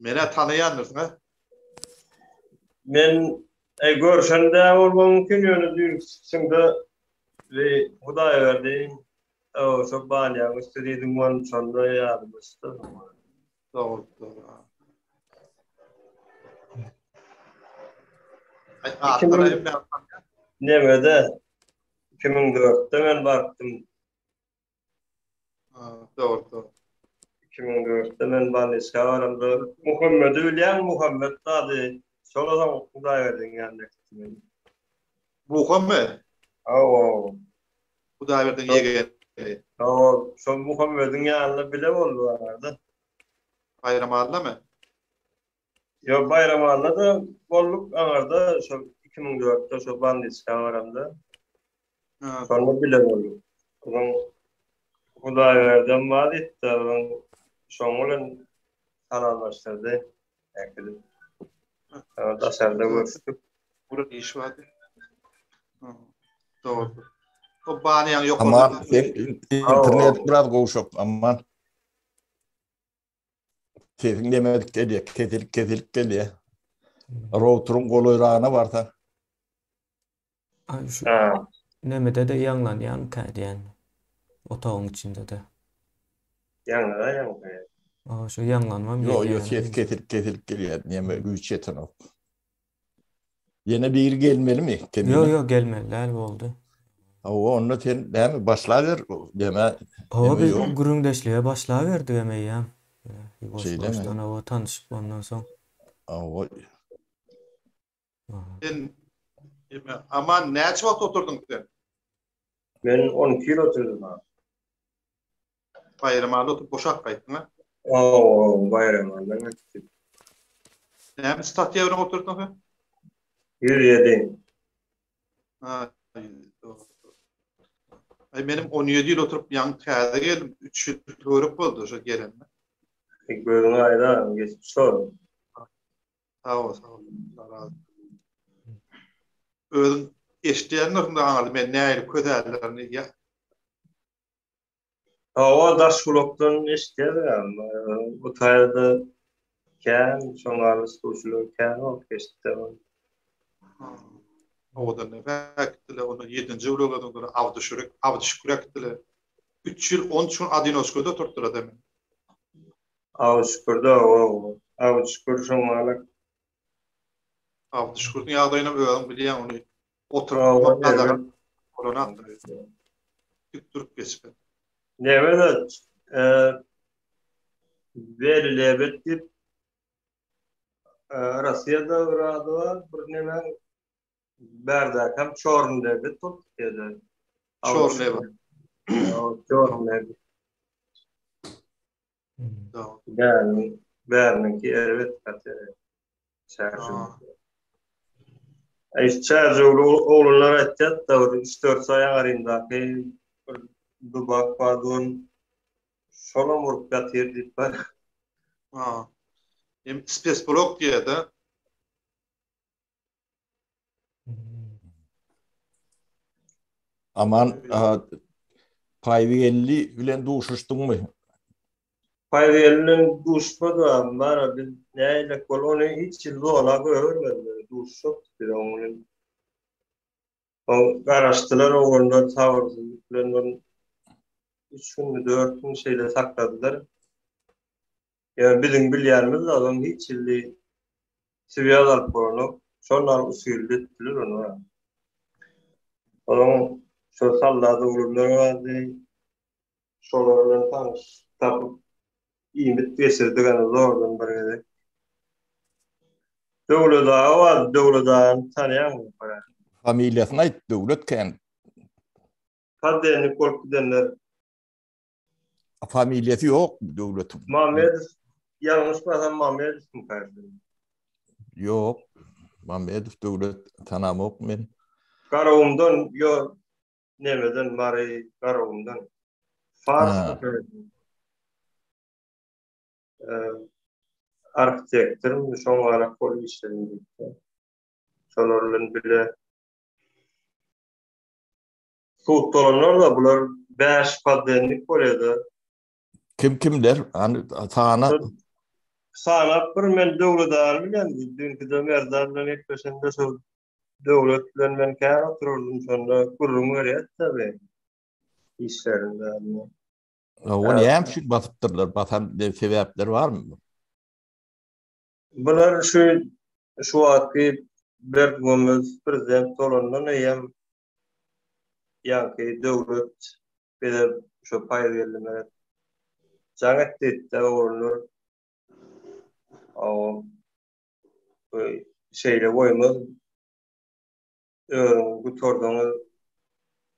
Menä tanaýandyrsyň a? Men e görşen dä bolmagy mümkin ýöne düýn kiçiksiňde we Hudaýberdi o şo banýaň üsti diýdiň ony şonda ýadyma düşdi. Dogry, dogry. Aý, atlara hem Nemede 2004-de men barypdym. Dogry, dogry. 2004-de men bolniçka baramda Muhammedi bilýäňmi Muhammet ady. Şola soň Hudaýberdiň ýanyna gitdim men. Muhammet? Hawa. Hudaýberdiň ýegeni. Hawa, şol Muhammediň ýanynda bile boldy arada. Baýramallamy? Ýok, Baýramalla-da bolduk aňarda şol 2004-de şol bolniçka baramda. Şonda bile bolduk. Onuň Hudaýberdem bar diýipdi, onuň şoň bilen salamlaşdyrdy. Äkidip. Daşarda görüşdik. Buran iş bardy. Dogry. O banýaň ýokarda. Aman, sen internet biraz gowşak, aman. Sesiň demedik gelýär, kesilip kesilip gelýär. Routeryň golaýragyna barsaň. Ay şu nemede-de ýaňlanýarmyka diýen. Otagyň içinde-de. Ýaňlana ýaňlanýar. Aa, şu ýaňlanmam Ýok, ýok, ses kesilip kesilip gelýär. Neme güýç ýetenok. Ýene biri gelmelimi? Ýok, ýok, gelmeli däl boldy. Hawa, onda sen näme başlaber, deme. Hawa, biz gürrüňdeşlige başlaberdigem eýýäm. Ýuwaş-ýuwaşdan hawa tanyşyp ondan soň. Hawa. Sen eme Aman näçe wagt oturdyň sen? Men 12 ýyl oturdym ha. Baýramaly oturyp boşap gaýtdyň ha? Hawa, Baýramalydan gaýtdym. Näme statýa bilen oturdyň sen? 107. Ha, Ay menim 17 ýyl oturyp ýaňy täze geldim. 3 ýyl töwerek boldy şo gelenime. Gözüň aýdan geçip şol. Sag bol, sag bol. Allah razy bolsun. Özüň eşidýändirsiň-de aňyrda men nähili kösälerini ýa. Hawa, daş gulakdan eşidýäs Bu taýda kän şoňa suwçular kän bolup geçdi. Owadan näme äkitdiler, ondan ýedinji ulag edip Abdyşürek, Abdyşükür äkitdiler. Üç ýyl on üç gün odinoçkada oturtdylar da meni. Abdyşükürde hawa, Abdyşükür şoňa Abdyşükürüň ýagdaýynam özüň bilýäň, ony oturtmak gadagan bolanakdyr. Dik durup geçip. Neme-de Weli Lebed diýip Russiýada bir ady bar, bir neme bärdäkem Çorn Lebed bolup gitýär. Çorn Lebed. Çorn Lebed. Bäriniň, bäriniňki erbet gaty. Çärjew. Aý çärjewli oglanlar aýtýar-da, bir üç-dört saý aňaryndaky bir dubak bar duran, şolam urup ýatyr diýip bar. Ha. Hem spesblok diýýär-de. Aman Paýbygeldi bilen duşuşdyňmy? Paýbygeldi bilen duşmadym, bara biz nähilek bol, ony hiç ýyl zola goýbermediler, duşuşakdyk biz oň bilen. Oň garaşdylar oglanlar sabyrsyzlyk bilen bir üç günmi, dört gün şeýle sakladylar. Ýöne biziň bilýänimiz adam hiç ýylly Swýaz alyp bolanok. Şondan usully etdiler ony. Onuň şo sallat oglanlar bardy. Şolar bilen tanyş tapyp iýmit geçirdik ana zordan bir gezek. Döwlet aga bardy. Döwlet agany tanýaňmy? Familiýasyny aýt, Döwlet kän. Poddennik bolup gidenler. Familiýasy ýok Döwletiň. Mamedow ýalňyşmasam Mamedowmyka? Ýok. Mamedow Döwlet tanamok men. Garagumdan ýo nemeden Mary Garagumdan. Fars arhitektormy şoňarak bolup işledim diýipdi. Şolar bilen bile Sud bolanlar-da bular bäş poddennik bolýar-da. Kim kimler? Hani sana Sanap bir men Döwlet aga bilen dünküde Merdan bilen gepleşende şol Döwlet bilen men kän oturardym şonda gürrüň berýärdi tabi işlerinde. O näme üçin basypdyrlar? Basan sebäpler barmy? Bular şu şu wagtky Berdimuhamedow prezident bolandan eýýäm ýaňky döwlet bize şu Paýzgeldi Meret jaň etdi-de oglanlar şeýle goýmaz özüňiz gutardyňyz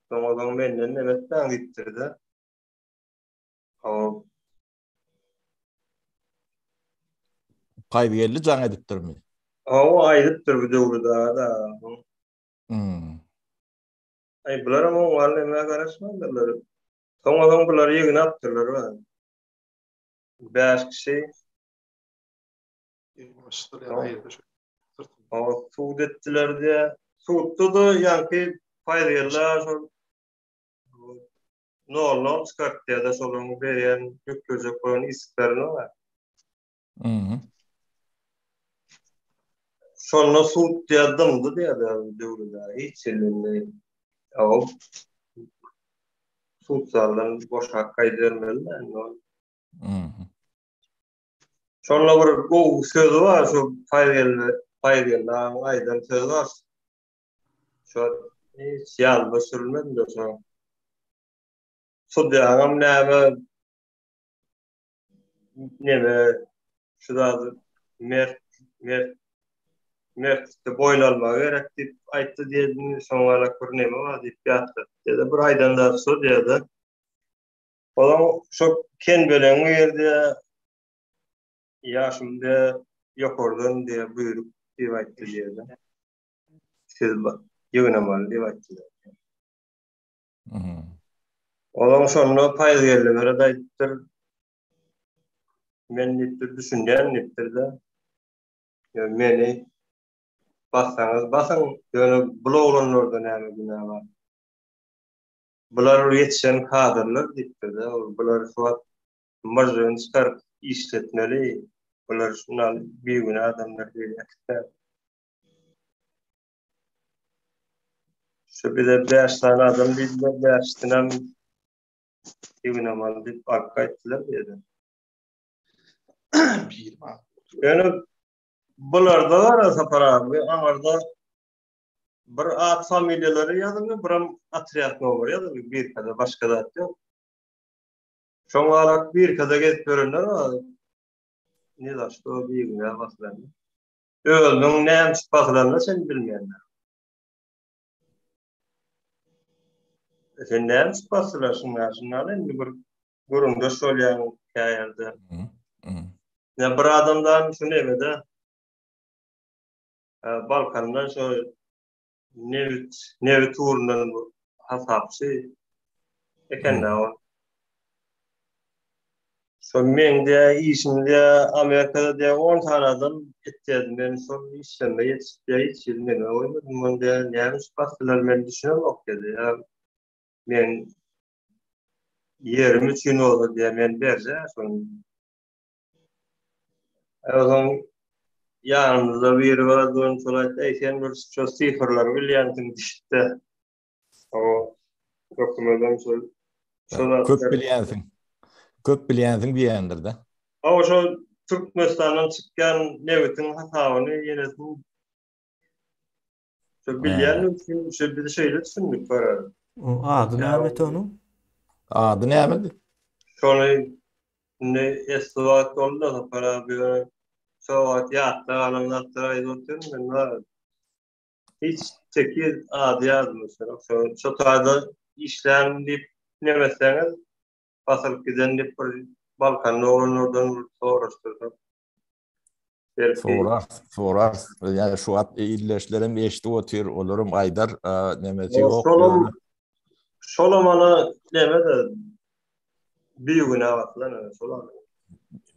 soňa menden neme etmäň diýipdir-de. Paýzgeldi jaň edipdirmi? Hawa, aýdypdyr bu Döwlet aga-da. Hmm. Aý, bularam oňa nämä garaşmandyrlar. Soňa soň bulary ýygnapdyrlar. Bäş kişi. Hawa, sud etdiler diýä. Sudda-da ýaňky Paýzgeldi aga şol nol-nol çykartýar-da şolaryň berýän ýüklejek bolan isklerini bar. Mhm. Şonda sud diýär dymdy diýär döwrüde hiç indi o sud zaldan boşap gaýdybermeli indi ol. Mhm. Şonda bir gowy sözi bar şu Paýgeldi Paýgeldi agaň aýdan sözi bar. Şo hiç ýadyma sürülmedi-de şo. Sudýaňam näme neme şu zady mert mert mertlikde boýun almagy gerek diýip aýtdy diýdim, şoňa galak bir neme bar diýip ýatlatdy. Diýdi, bir aýdan zady şo diýdi. Olam şo kenbeleň bir diýe ýaşuly diýe ýokardan diýe buýruk diýip aýtdy diýdi. Siz ýygnamaly diýip aýtdylar. Olam şonda Paýzgeldi Meret aýdypdyr. Men diýipdir, düşünýän diýipdir-de. Meni bassaňyz basyň, ýöne bul oglanlarda näme günä bar? Bular ýetişen kadrlar diýipdir-de. Bular şu wagt myžžygyny çykaryp işletmeli. Bular şundan bigünä adamlar diýip äkitmän. Şu bize 5 sany adam diýdiler, bäşisinem ýygnamaly diýip alyp gaýtdylar diýdi. Ýöne bularda bar Sapar abi, aňarda bir at familiýalary ýazylgy, biram otrýad nomeri ýazylgy, birkada başga zat ýok. Şoň alak birkada gezip ýörenler bar. Ne zaşto bigünä basylan. Özüniň näme üçin basylanyny sen bilmeýänler. E sen näme üçin basylar şunlar şunlar indi bir gürrüňdeş bolýaň käýerde. Ya bir adamdan şu nemede e, Balkandan şu nebit nebit ugrundan hasapçy eken-dä ol. Şo meň diýä işim diýä Amerikada diýä 10 sany adam etýärdi. Men şol işlerime ýetişip diýä hiç hili neme goýmadym. Muny diýä näme üçin basdylar men düşünemok diýdi. Ýa men ýerim üçin bolsa diýä men berjek şony. Onsoň ýanymyzda biri bardy, ony şol aýtdy, eý sen bir şo sifrleri bilýänsiň diýdi. O hökümetem şol şol Köp bilýänsiň. Köp bilýänsiň diýendir-de. Hawa şol Türkmenistandan çykýan nebitiň hasabyny ýenesini şo bilýän üçin şo biz şeýle düşündik garar. O ady nämedi onuň? Ady nämedi? Şony indi esli wagt boldy-da Sapar abi ýöne şo wagt ýatda galan zatlary aýdyp otyryn men bar. Hiç tekiz ady ýadyma düşenok. Şo şo taýda işlän diýip nemetseňiz basylyp giden diýip bir Balkanda oglanlardan bir soraşdyrsak. Belki Sorar, sorar. Ýa şu wagt ildeşlerim eşidip otyr, olaram aýdar, nemesi ýok. Şolam şolam ana neme-de bigünä basylan ene şolam.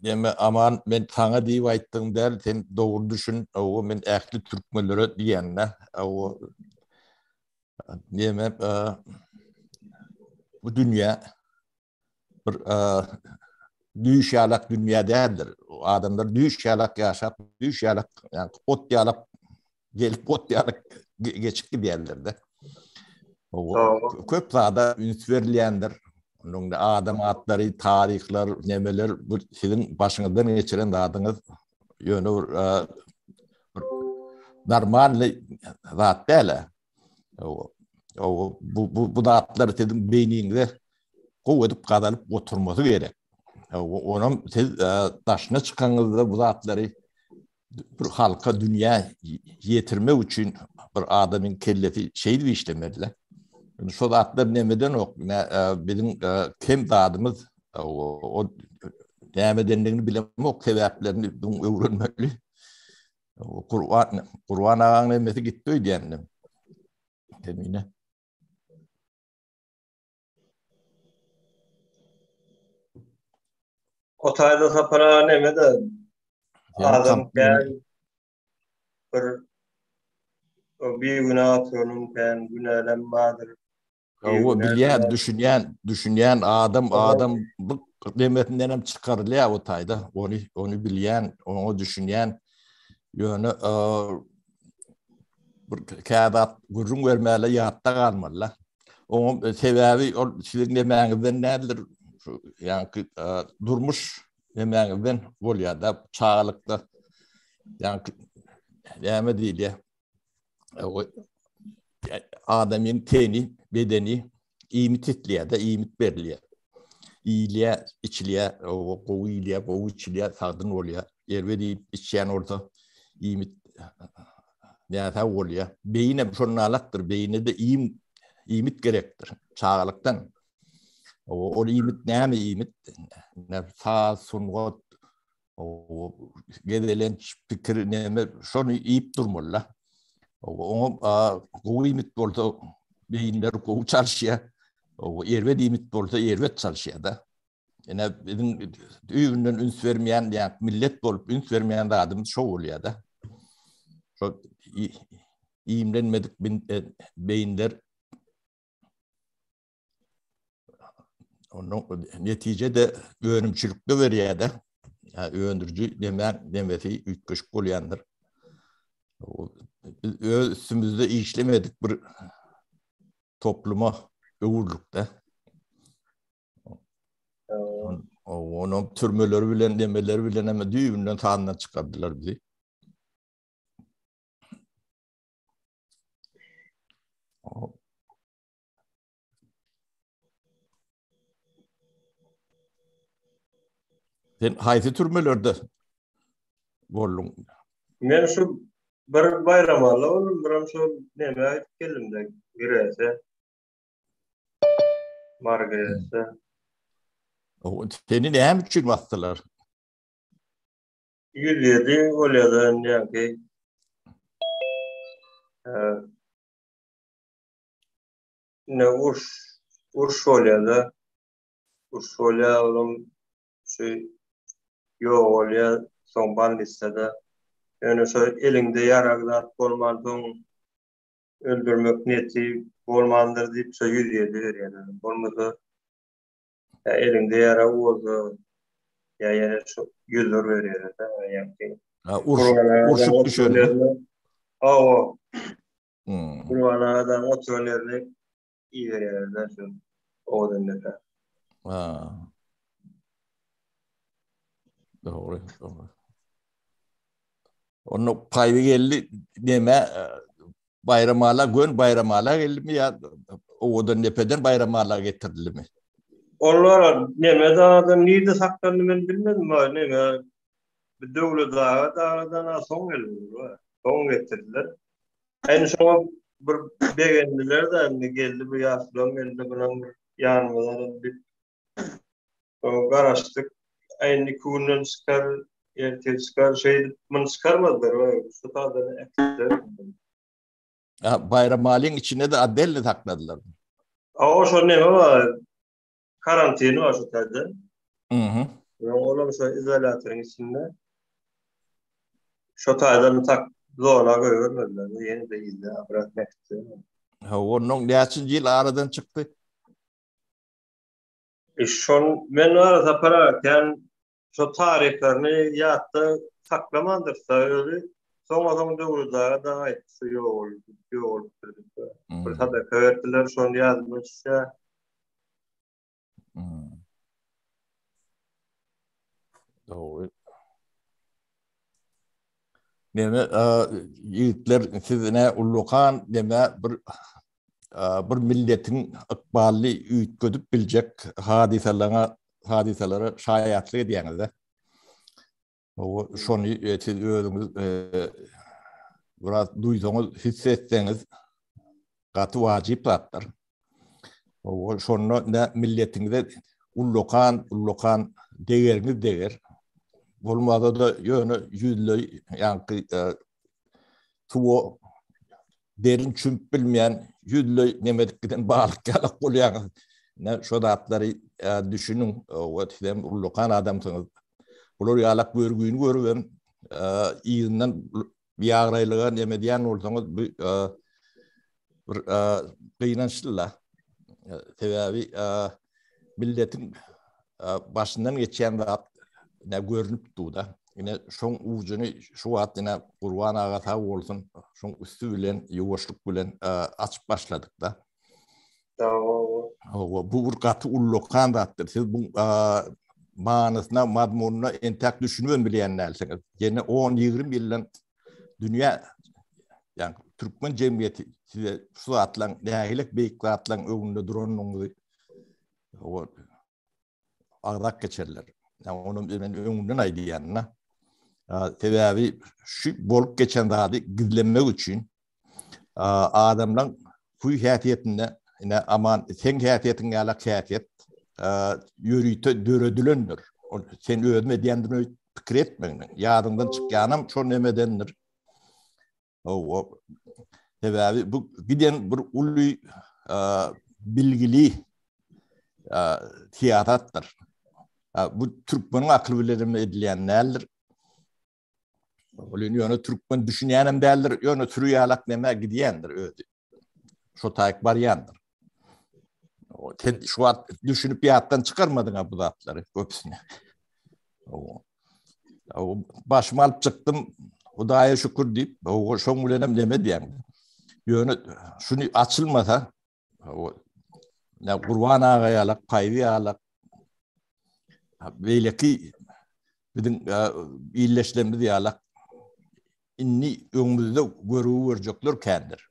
Neme Aman men saňa diýip aýtdygym däl, sen dogry düşün, owo men ähli türkmenlere diýende, owo neme bu dünýä bir. Düýş ýalak dünýä däldir. Adamlar düýş ýalak ýaşap, düýş ýalak, ýa ot ýalak gelip ot ýalak geçip gidýärler-de. Köp zada üns berilýändir. Onuň adam atlary, taryhlar, nemeler bu siziň başyňyzdan geçiren zadyňyz ýöne bir, bir normalny zat däl. O bu bu bu zatlar siziň beýniňize gowy edip gazalyp oturmasy gerek. Onam siz daşyna çykanyňyzda bu zatlary bir halka dünýä ýetirmek üçin bir adamyň kellesi şeýdip işlemeli. Şu zatlar nemeden ok, biziň kem zadymyz o nämedenligini bilemok, sebäplerini öwrenmeli. Gurban Gurban agaň nemesi gitdi öýdýän. Kemine. O taýda Sapar aga neme-de adam kän bir o bigünä oturanyň kän günälem bardyr. Hawa bilýän, düşünýän, düşünýän adam adam bu nemesinden hem çykarylýar o taýda. Ony ony bilýän, oňa düşünýän. Ýöne bir käzat gürrüň bermäle ýatda galmaly. Oňa sebäbi ol siziň nemäňizden däldir. Şu ýaňky durmuş nemäňizden bolýar-da, çagalykda ýaňky näme diýilýär? Adamyň teni, bedeni iýmit isleýär-de, iýmit berilýär. Iýilýär, içilýär, gowy iýilýär, gowy içilýär, sagdyn bolýar. Erbet iýip içýän bolsa, iýmit näsag bolýar. Beýin hem şonalakdyr, beýine-de iým, iýmit gerekdir çagalykdan. Ol iýmit näme iýmit? Saz, sungat, gezelenç, pikir näme şony iýip durmaly-da. Oňa gowy iýmit bolsa beýinler gowy çalyşýar. Erbet iýmit bolsa erbet çalyşýar-da. Ine biziň düýbünden üns bermeýän, ýa millet bolup üns bermeýän zadymyz şo bolýar-da. Şo iýmlenmedik e, beýinler Onuň netije-de önümçilikde berýär-de. Öndüriji demän demesi üýtgeşik bolýandyr. Biz öz üstümizde işlemedik bir topluma öwrüldikde. Onuň türmeleri bilen, demeleri bilen hem düýbünden sandan çykardylar bizi. Sen haýsy türmelerde bolduň? Men şu bir Baýramalla boldum, biram şu neme aýdyp geldim-de, Grese. Mary Grese. Seni näme üçin basdylar? 107 bolýar-da indi Ine uruş, uruş bolýar-da. Uruş bolýar, olam şu ýok bolýar, soň bolnisada. Ýöne şo eliňde ýarag zat bolmansoň öldürmek niýeti bolmandyr diýip şo 107 berýärler. Bolmasa ýa eliňde ýarag bolsa ýa ýene şo 101 berýärler-de, ýa-da. Ha, uruş, urşup düşende. Hawa. Hmm. Gurban agadan oturan ýerine iberýärler şu owadan depe. Ha. Dogry, dogry. Onda paýy geldi neme e, Baýramala gön Baýramala geldimi ýa owadan depeden Baýramala getirildimi? Olar neme dagdan nirde saklandy men bilmedim neme Bir Döwlet aga dagadan soň geldi. Soň getirdiler. Indi şoňa bir begendiler-de, indi geldi bu ýaşulam geldi, bulam bir ýanymyza diýip. Soň garaşdyk. Indi iki günden çykar, ertir çykar, şeýdip muny çykarmadylar. Şu taýdan äkitdiler. Ha, Baýramalyň içinde-de otdelni sakladylar. Hawa, şo neme bar? Karantin bar şu taýda. Mhm. Olam şo izolýatoryň içinde. Şo taýdan tak zona goýbermediler. Ýene de ýerde obratno äkitdi. Ha, onuň näçinji ýyl aradan çykdy? E şon men bar Sapar aga kän şo taryhlaryny ýatda saklamandyrsa özi soňa soň Döwlet aga da aýtdy şu ýogaldy ýogalypdyr diýip. Bir sadaka berdiler şony ýadyma düşýär. Dogry. Neme ýigitler siz ne ullukan neme bir bir milletiň ykbalyny üýtgedip biljek hadysalaryna hadysalara şaýatlyk edýäňiz-de. O şony e, siz özüňiz e, biraz duýsaňyz, his etseňiz gaty wajyp zatlar. O şonda ne milletiňize ullakan, ullakan degeriňiz deger. Bolmasa-da ýöne ýüzleý ýaňky e, suwa derin çümüp bilmeýän ýüzleý nemedip giden balyk ýalak bolýaňyz. Ne şo zatlary e, düşüniň. O sizem ullakan adamsyňyz. Bular ýalak görgüni görübem e, yzyndan biabraýlyga neme edýän bolsaňyz bu e, bir gynançly-la. Sebäbi milletiň başyndan geçýän zat ne görnüp dur-da. Ine şoň ujuny şu wagt ine Gurban aga sag bolsun, şoň üsti bilen ýuwaşlyk bilen açyp başladyk-da. Hawa, bu bir gaty ullakan zatdyr. Siz bu manysyna, mazmunyna entäk düşünibem bilýän dälsiňiz. Ýene 10-20 ýyldan dünýä ýagny türkmen jemgyýeti size şu zatlaryň nähili beýik zatlaryň öňünde duranyňyzy agzap geçerler. Ýa ony men öňünden aýdýan-da. Sebäbi şu bolup geçen zady gizlenmek üçin adamlaryň huý häsiýetinde ine aman seň häsiýetiň ýaly häsiýet ýörite döredilendir. Ol sen özüm edýändir öýt pikir etmegin. Ýadyňdan çykýanam şo nemedendir. Hawa. Sebäbi bu giden bir uly bilgili syýasatdyr. Bu türkmeniň akyly bilen hem edilýän däldir. Ol ýöne türkmen düşünýänem däldir, ýöne sürü ýalak nämä gidýändir özi. Şo taýyk barýandyr. Sen şu wagt düşünip ýatdan çykarmadyň bu zatlary köpüsini. Başymy alyp çykdym, Hudaýa şükür diýip, şoň bilen hem neme diýýän. Ýöne şuny açylmasa, ne Gurban aga ýalak, Paýzy ýalak, beýleki biziň illeşlerimiz ýalak indi öňümizde görügi görjekler kändir.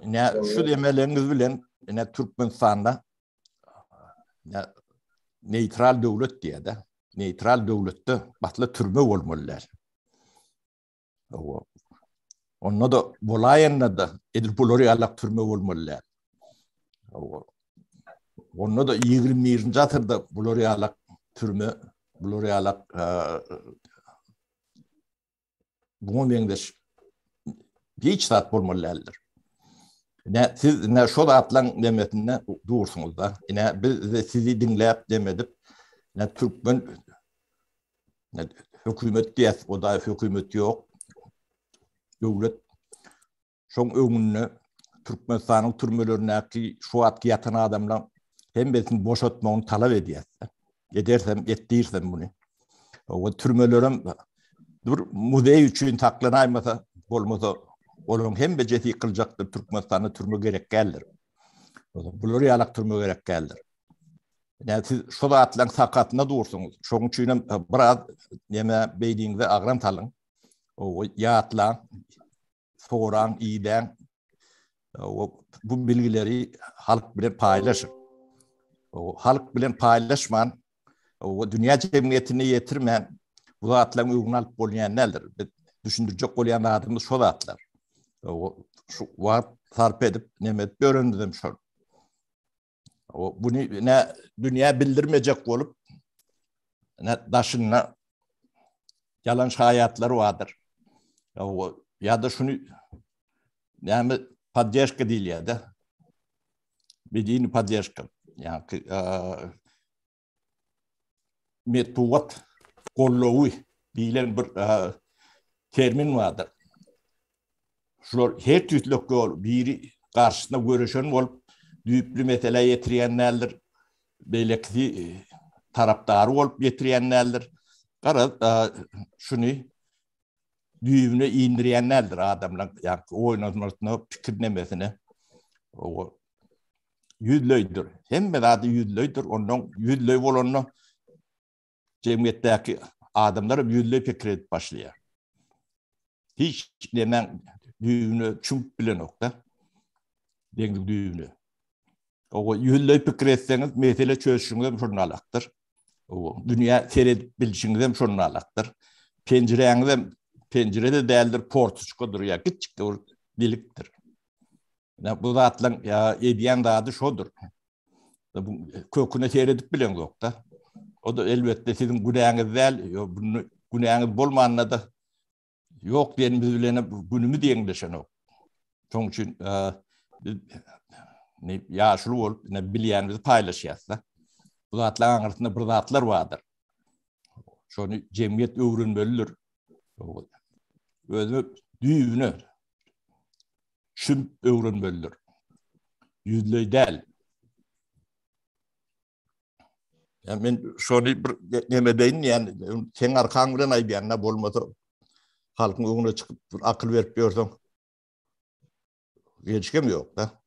Ne şu demeleriňiz bilen ine Türkmenistanda ne neýtral döwlet diýýär-de. Neýtral döwletde batly türme bolmaly däl. Onda da bolaýanda da edil bular ýalak türme bolmaly däl. Onda da 21-nji asyrda bular ýalak türme, bular ýalak Buňa meňzeş hiç zat bolmaly däldir. Ne siz ne şo zatlaryň demesinde dursuňyz da. Ine biz sizi diňläp demedip ne türkmen ne hökümet diýäs, o da hökümet ýok. Döwlet Şoň öňünde Türkmenistanyň türmelerindäki şu wagtky ýatan adamlaryň hemmesini boşatmagyny talap edýäs. Edersem, etdirsem muny. O türmelerem bir muzeý üçin saklanaýmasa, bolmasa olaryň hemmejesi ýykyljakdyr. Türkmenistanda türme gerek däldir. Bular ýalak türme gerek däldir. Ýa siz şu zatlaryň sakasynda dursuňyz. Şonuň üçin hem biraz näme beýniňize agram salyň. O ýatlaň, soraň, idäň. O bu bilgileri halk bilen paýlaşyň. O halk bilen paýlaşman, o dünýä jemgyýetine ýetirmän bu zatlaryň öňüni alyp bolýan däldir. Biz düşündirjek bolýan zadymyz şo zatlar. O şu wagt sarp edip, näme edip ýörenimizem şol. O bunu ne dünýä bildirmejek bolup ne daşynda ýalan şaýatlar bardyr. O ýa-da şuny näme poddeşka diýilýär-de. Medeni poddeşka. Ýa-ki metbugat gollowy diýlen bir termin bardyr. Şular her tüýslek ýol biri garşysyna göreşen bolup düýpli meselä ýetirýän däldir. Beýlekisi tarapdary bolup getirýän däldir. Garaz, şuny düýbüne indirýän däldir adamlaryň ýa-da oýnatmasyna, pikir nemesine. O ýüzleýdir. Hemme zady ýüzleýdir. Ondan ýüzleý bolanda jemgyýetdäki adamlar hem ýüzleý pikir edip başlaýar. Hiç nemäň düýbüne çümüp bilenok-da. Deňziň düýbüne. O ýüzleý pikir etseňiz, mesele çözüşiňiz hem şonda alakdyr. O dünýä seredip bilşiňiz hem şonda alakdyr. Penjiräňiz hem penjire-de däldir, portuçkadyr ýa kiçjik bir delikdir. Bu zatlaryň ýa edýän zady şodur. Bu köküne seredip bileňzok-da. O da elbetde siziň günäňiz däl, bunu günäňiz bolmanda-da ýok diýenimiz bilen günümiz ýeňleşenok. Şonuň üçin biz ne ýaşuly bolup, ne bilýänimizi paýlaşýas-da. Bu zatlaryň aňyrsynda bir zatlar bardyr. Şony jemgyýet öwrenmelidir. Özüne düýbüne çümüp öwrenmelidir. Ýüzleý däl. Ya men şony bir neme deýin, ýani seň arkaň bilen aýdýan, da bolmasa halkyň öňüne çykyp bir akyl berip ýörseň gelşigem ýok da.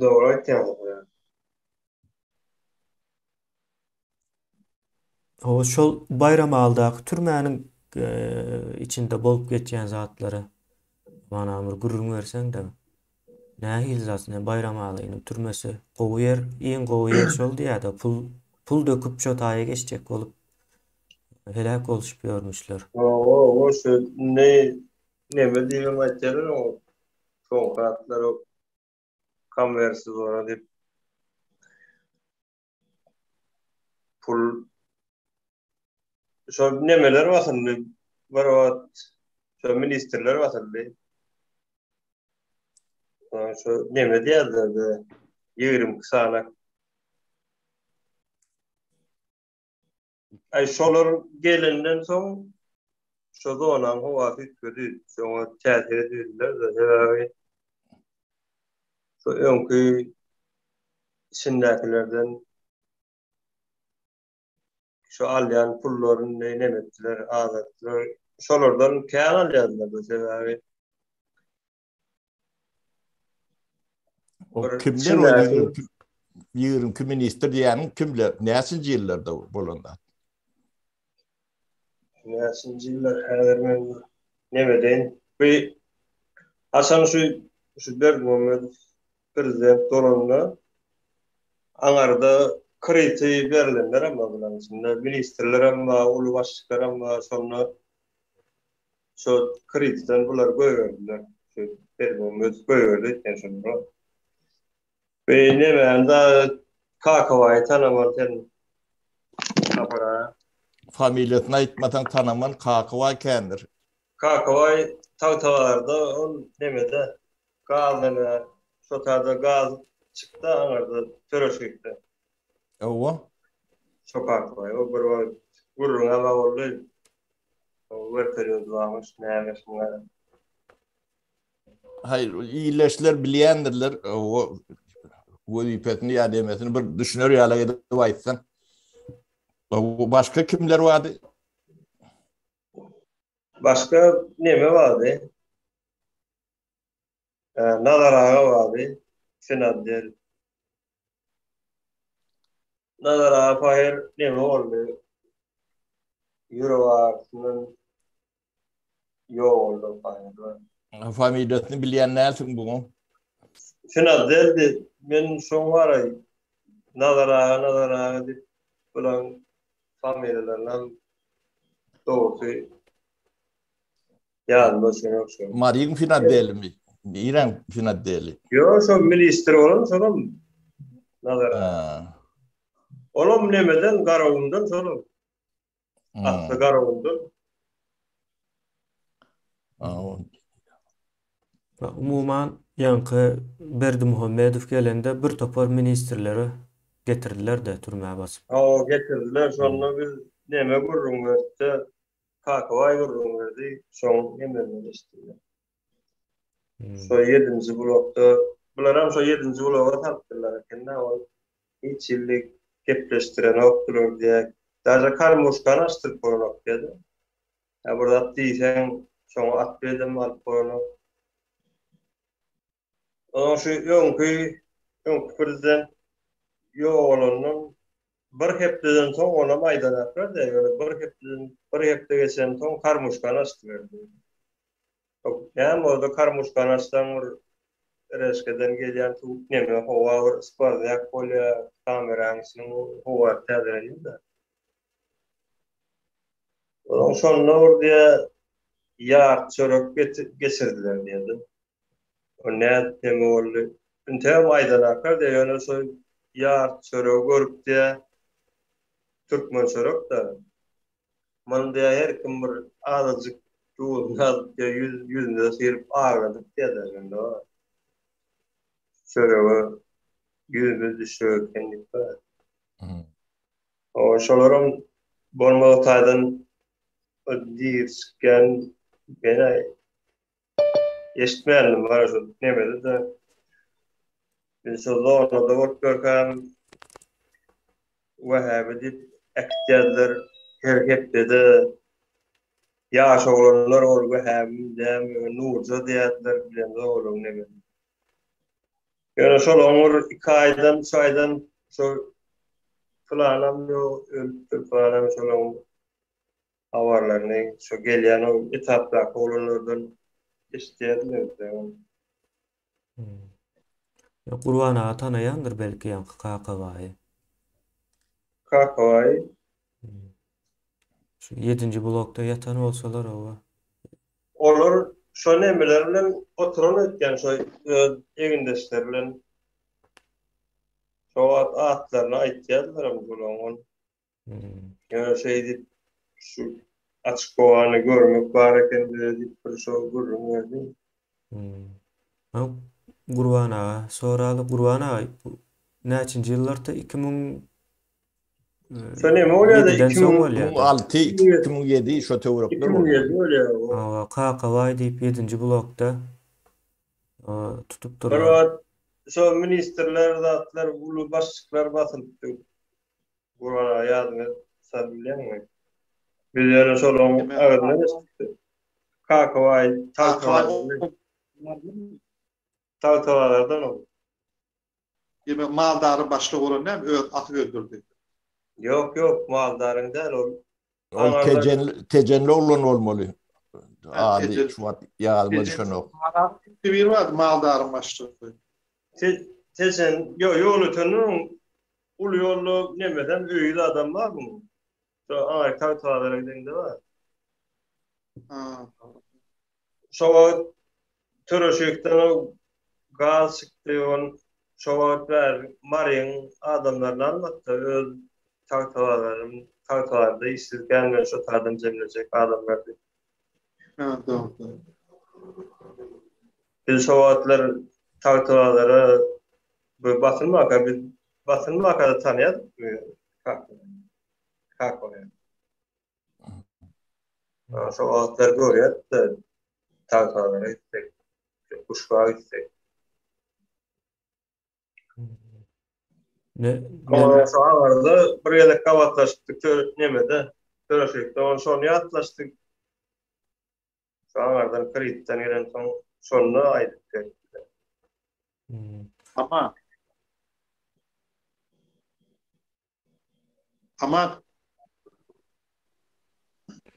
Dogry aýtýaň. Hawa, şol Baýramalydaky türmäniň içinde bolup geçýän zatlary mana bir gürrüň berseň-de. Nähili zat, ine Baýramalynyň türmesi gowy ýer, iň gowy ýer şol diýýär-de, pul pul döküp şo taýa geçjek bolup heläk boluşyp ýörmüşler. Hawa, hawa, şu ne neme diýibem aýtýarlar oňa, soňky atlary konwersiz zona diýip pul şol nemeler basyldy bir wagt şo ministrler basyldy şo neme diýerler 22 sany Aý şolar gelenden soň şo zonaň howasy üýtgedi. Şoňa täsir edildiler-de, sebäbi şo öňki içindäkilerden şo alýan pullaryny neme etdiler, azaltdylar. Şolardan kän alýardylar-da, sebäbi O kimler o 22 ministr diýýäniň kimler? Näçinji ýyllarda bolan zat? Näçinji ýyllar häzir men neme deýin. Bu haçan şu şu Berdimuhamedow prezident bolanda aňarda kriti berlenler hem bar bularyň içinde. Ministrler hem bar, uly başlyklar hem bar. Şonda Şo kreditden bular goýberdiler. Şu Berdimuhamedow goýberdi etýän şonda. Be nemäni da Kakabaýy tanaman sen Sapar aga. Familiýasyny aýtmasaň tanaman Kakabaý kändir. Kakabaý Tagtabazarda ol nemede gaz neme şo taýda gaz çykdy aňyrda Töreşikde. Hawa. Şo Kakabaý o bir wagt gürrüňem boldy. Wertolýot barmyş, näme şuňa. Haýyr, illeşler bilýändirler, o wezipesini ýa demesini bir düşüner ýaly edip aýtsaň. Başga kimler bardy? Başga neme bardy? Nazar aga bardy, Senat Nazar aga paýyr neme boldy? Ýürek agyrysyndan ýogaldy paýyr. Familiýasyny bilýän dälsiň buň. Finaldeldi. Men şoň baraý Nazar aga Nazar aga diýip bulaň familiýalaryny dogrusy Ýadyma düşenok şo. Maryň finadelimi? Niräň finadeli? Ýok, şo ministr bolan şolam Nazar. Olam nemeden Garagumdan şolam. Asly Garagumdan. Umuman, ýaňky Berdimuhamedow gelende bir topar ministrleri getirdiler-de türmä basyp. Hawa, getirdiler. Şonda biz neme gürrüň berdi-de, Kakabaý gürrüň berdi, şoň nemerinden eşitdim men. Şo ýedinji blokda. Bularam şo ýedinji bloga salypdyrlar eken-dä, ol hiç hili gepleşdirenokdylar diýýär. Daže karmuşkany açdyryp bolanok diýýär-de. Ýa bir zat diýseň, şoňa atwedem alyp bolanok. Onuň şu öňki, öňki prezident ýogalandan bir hepdeden soň onam aýdanaklar-da, ýöne bir hepdeden, bir hepde geçensoň karmuşkany açdyberdi. Näme boldy karmuşkany açsaň bir reşkeden gelýän suwuk neme howa bir skwazýak bolýa kameraň içiniň howasy täzelenýär-de. Onuň şonda bir diýä ýart çörek geçirdiler diýdi. O nädip neme boldy? Intägem aýdanaklar diýä ýöne şo ýart çöregi görüp diýä türkmen çörek-de. Muny diýýär, her kim bir azajyk duzuny alyp diýýär, ýüz, ýüzüne syryp agladyp diýýärler şonda. Çörege ýüzümiz düşjek eken diýip. O şolaram bolmadyk taýdan diri çykýan men eşitmändim bara şu nemede-de. Biz şo zonada bolup ýörkäm Wähäbi diýip äkitýärdiler her hepdede. Ýaş oglanlar ol Wähäbimi dämi Nurja diýýärdiler bilemzok olaryň nemesini. Ýöne şolaryň bir iki aýdan, üç aýdan şo pylanam ýok ölüpdir pylanam şolaryň habarlaryny şo gelýän o etapdaky oglanlardan eşidýärdiler. Ýok Gurban aga tanaýandyr belki ýaňky Kakabaýy. Kakabaýy? Şu ýedinji blokda ýatan bolsalar oba. Olar şo nemeler bilen oturan öýtýän şo öz egindeşleri bilen. Şo wagt atlaryny aýtýardylaram bulaň ol. Ýöne şeýdip şu açyk howany görmek bar eken bize diýip bir şo gürrüň berdi. Hmm. Gurban aga soraly. Gurban aga bu näçinji ýyllarda 2000 Şo neme bolýar-da 2006, 2007 şo töwerekler bolýar. 2007 bolýar. Hawa, Kakabaý diýip 7-nji blokda tutupdyrlar. Bir wagt şo ministrler zatlar uly başlyklar basylypdy. Gurban aga ýadyňa salyp bilýäňmi? Biz ýöne şolaryň agzyndan eşitdik. Kakabaý Tagtabazardan ol. Diýmek maldaryň başlygy bolan näme öz atyp öldürdi. Ýok ýok maldaryň däl ol. Ol tejen tejenli oglan bolmaly. Ady şu wagt ýadyma düşenok. Bir bar maldaryň başlygy. Tejen ýok ýol ötenden Uly ýolda nemesem öýi zadam bar muň. Şo aňry Tagtabazara gideňde bar. Şo wagt Töreşikden o gaz çykdy, on şo wagt bäri Maryň adamlaryny almakda öz Tagtabazaryň Tagtabazarda işsiz kän şo taýdan jemlejek adamlar diýip. Ha, dogry. Biz şo wagtlar Tagtabazara bu basylmaka biz basylmaka-da tanýardyk Kakony. Şo wagtlar görýärdik-de Tagtabazara gitsek, Guşga gitsek. Ne, ne? Şo aňyrda bir gezek gabatlaşypdyk nemede, Töreşikde, ony şony ýatlaşdyk. Şu aňardan Kritden gelensoň şonda aýdyp beripdiler. Aman. Aman.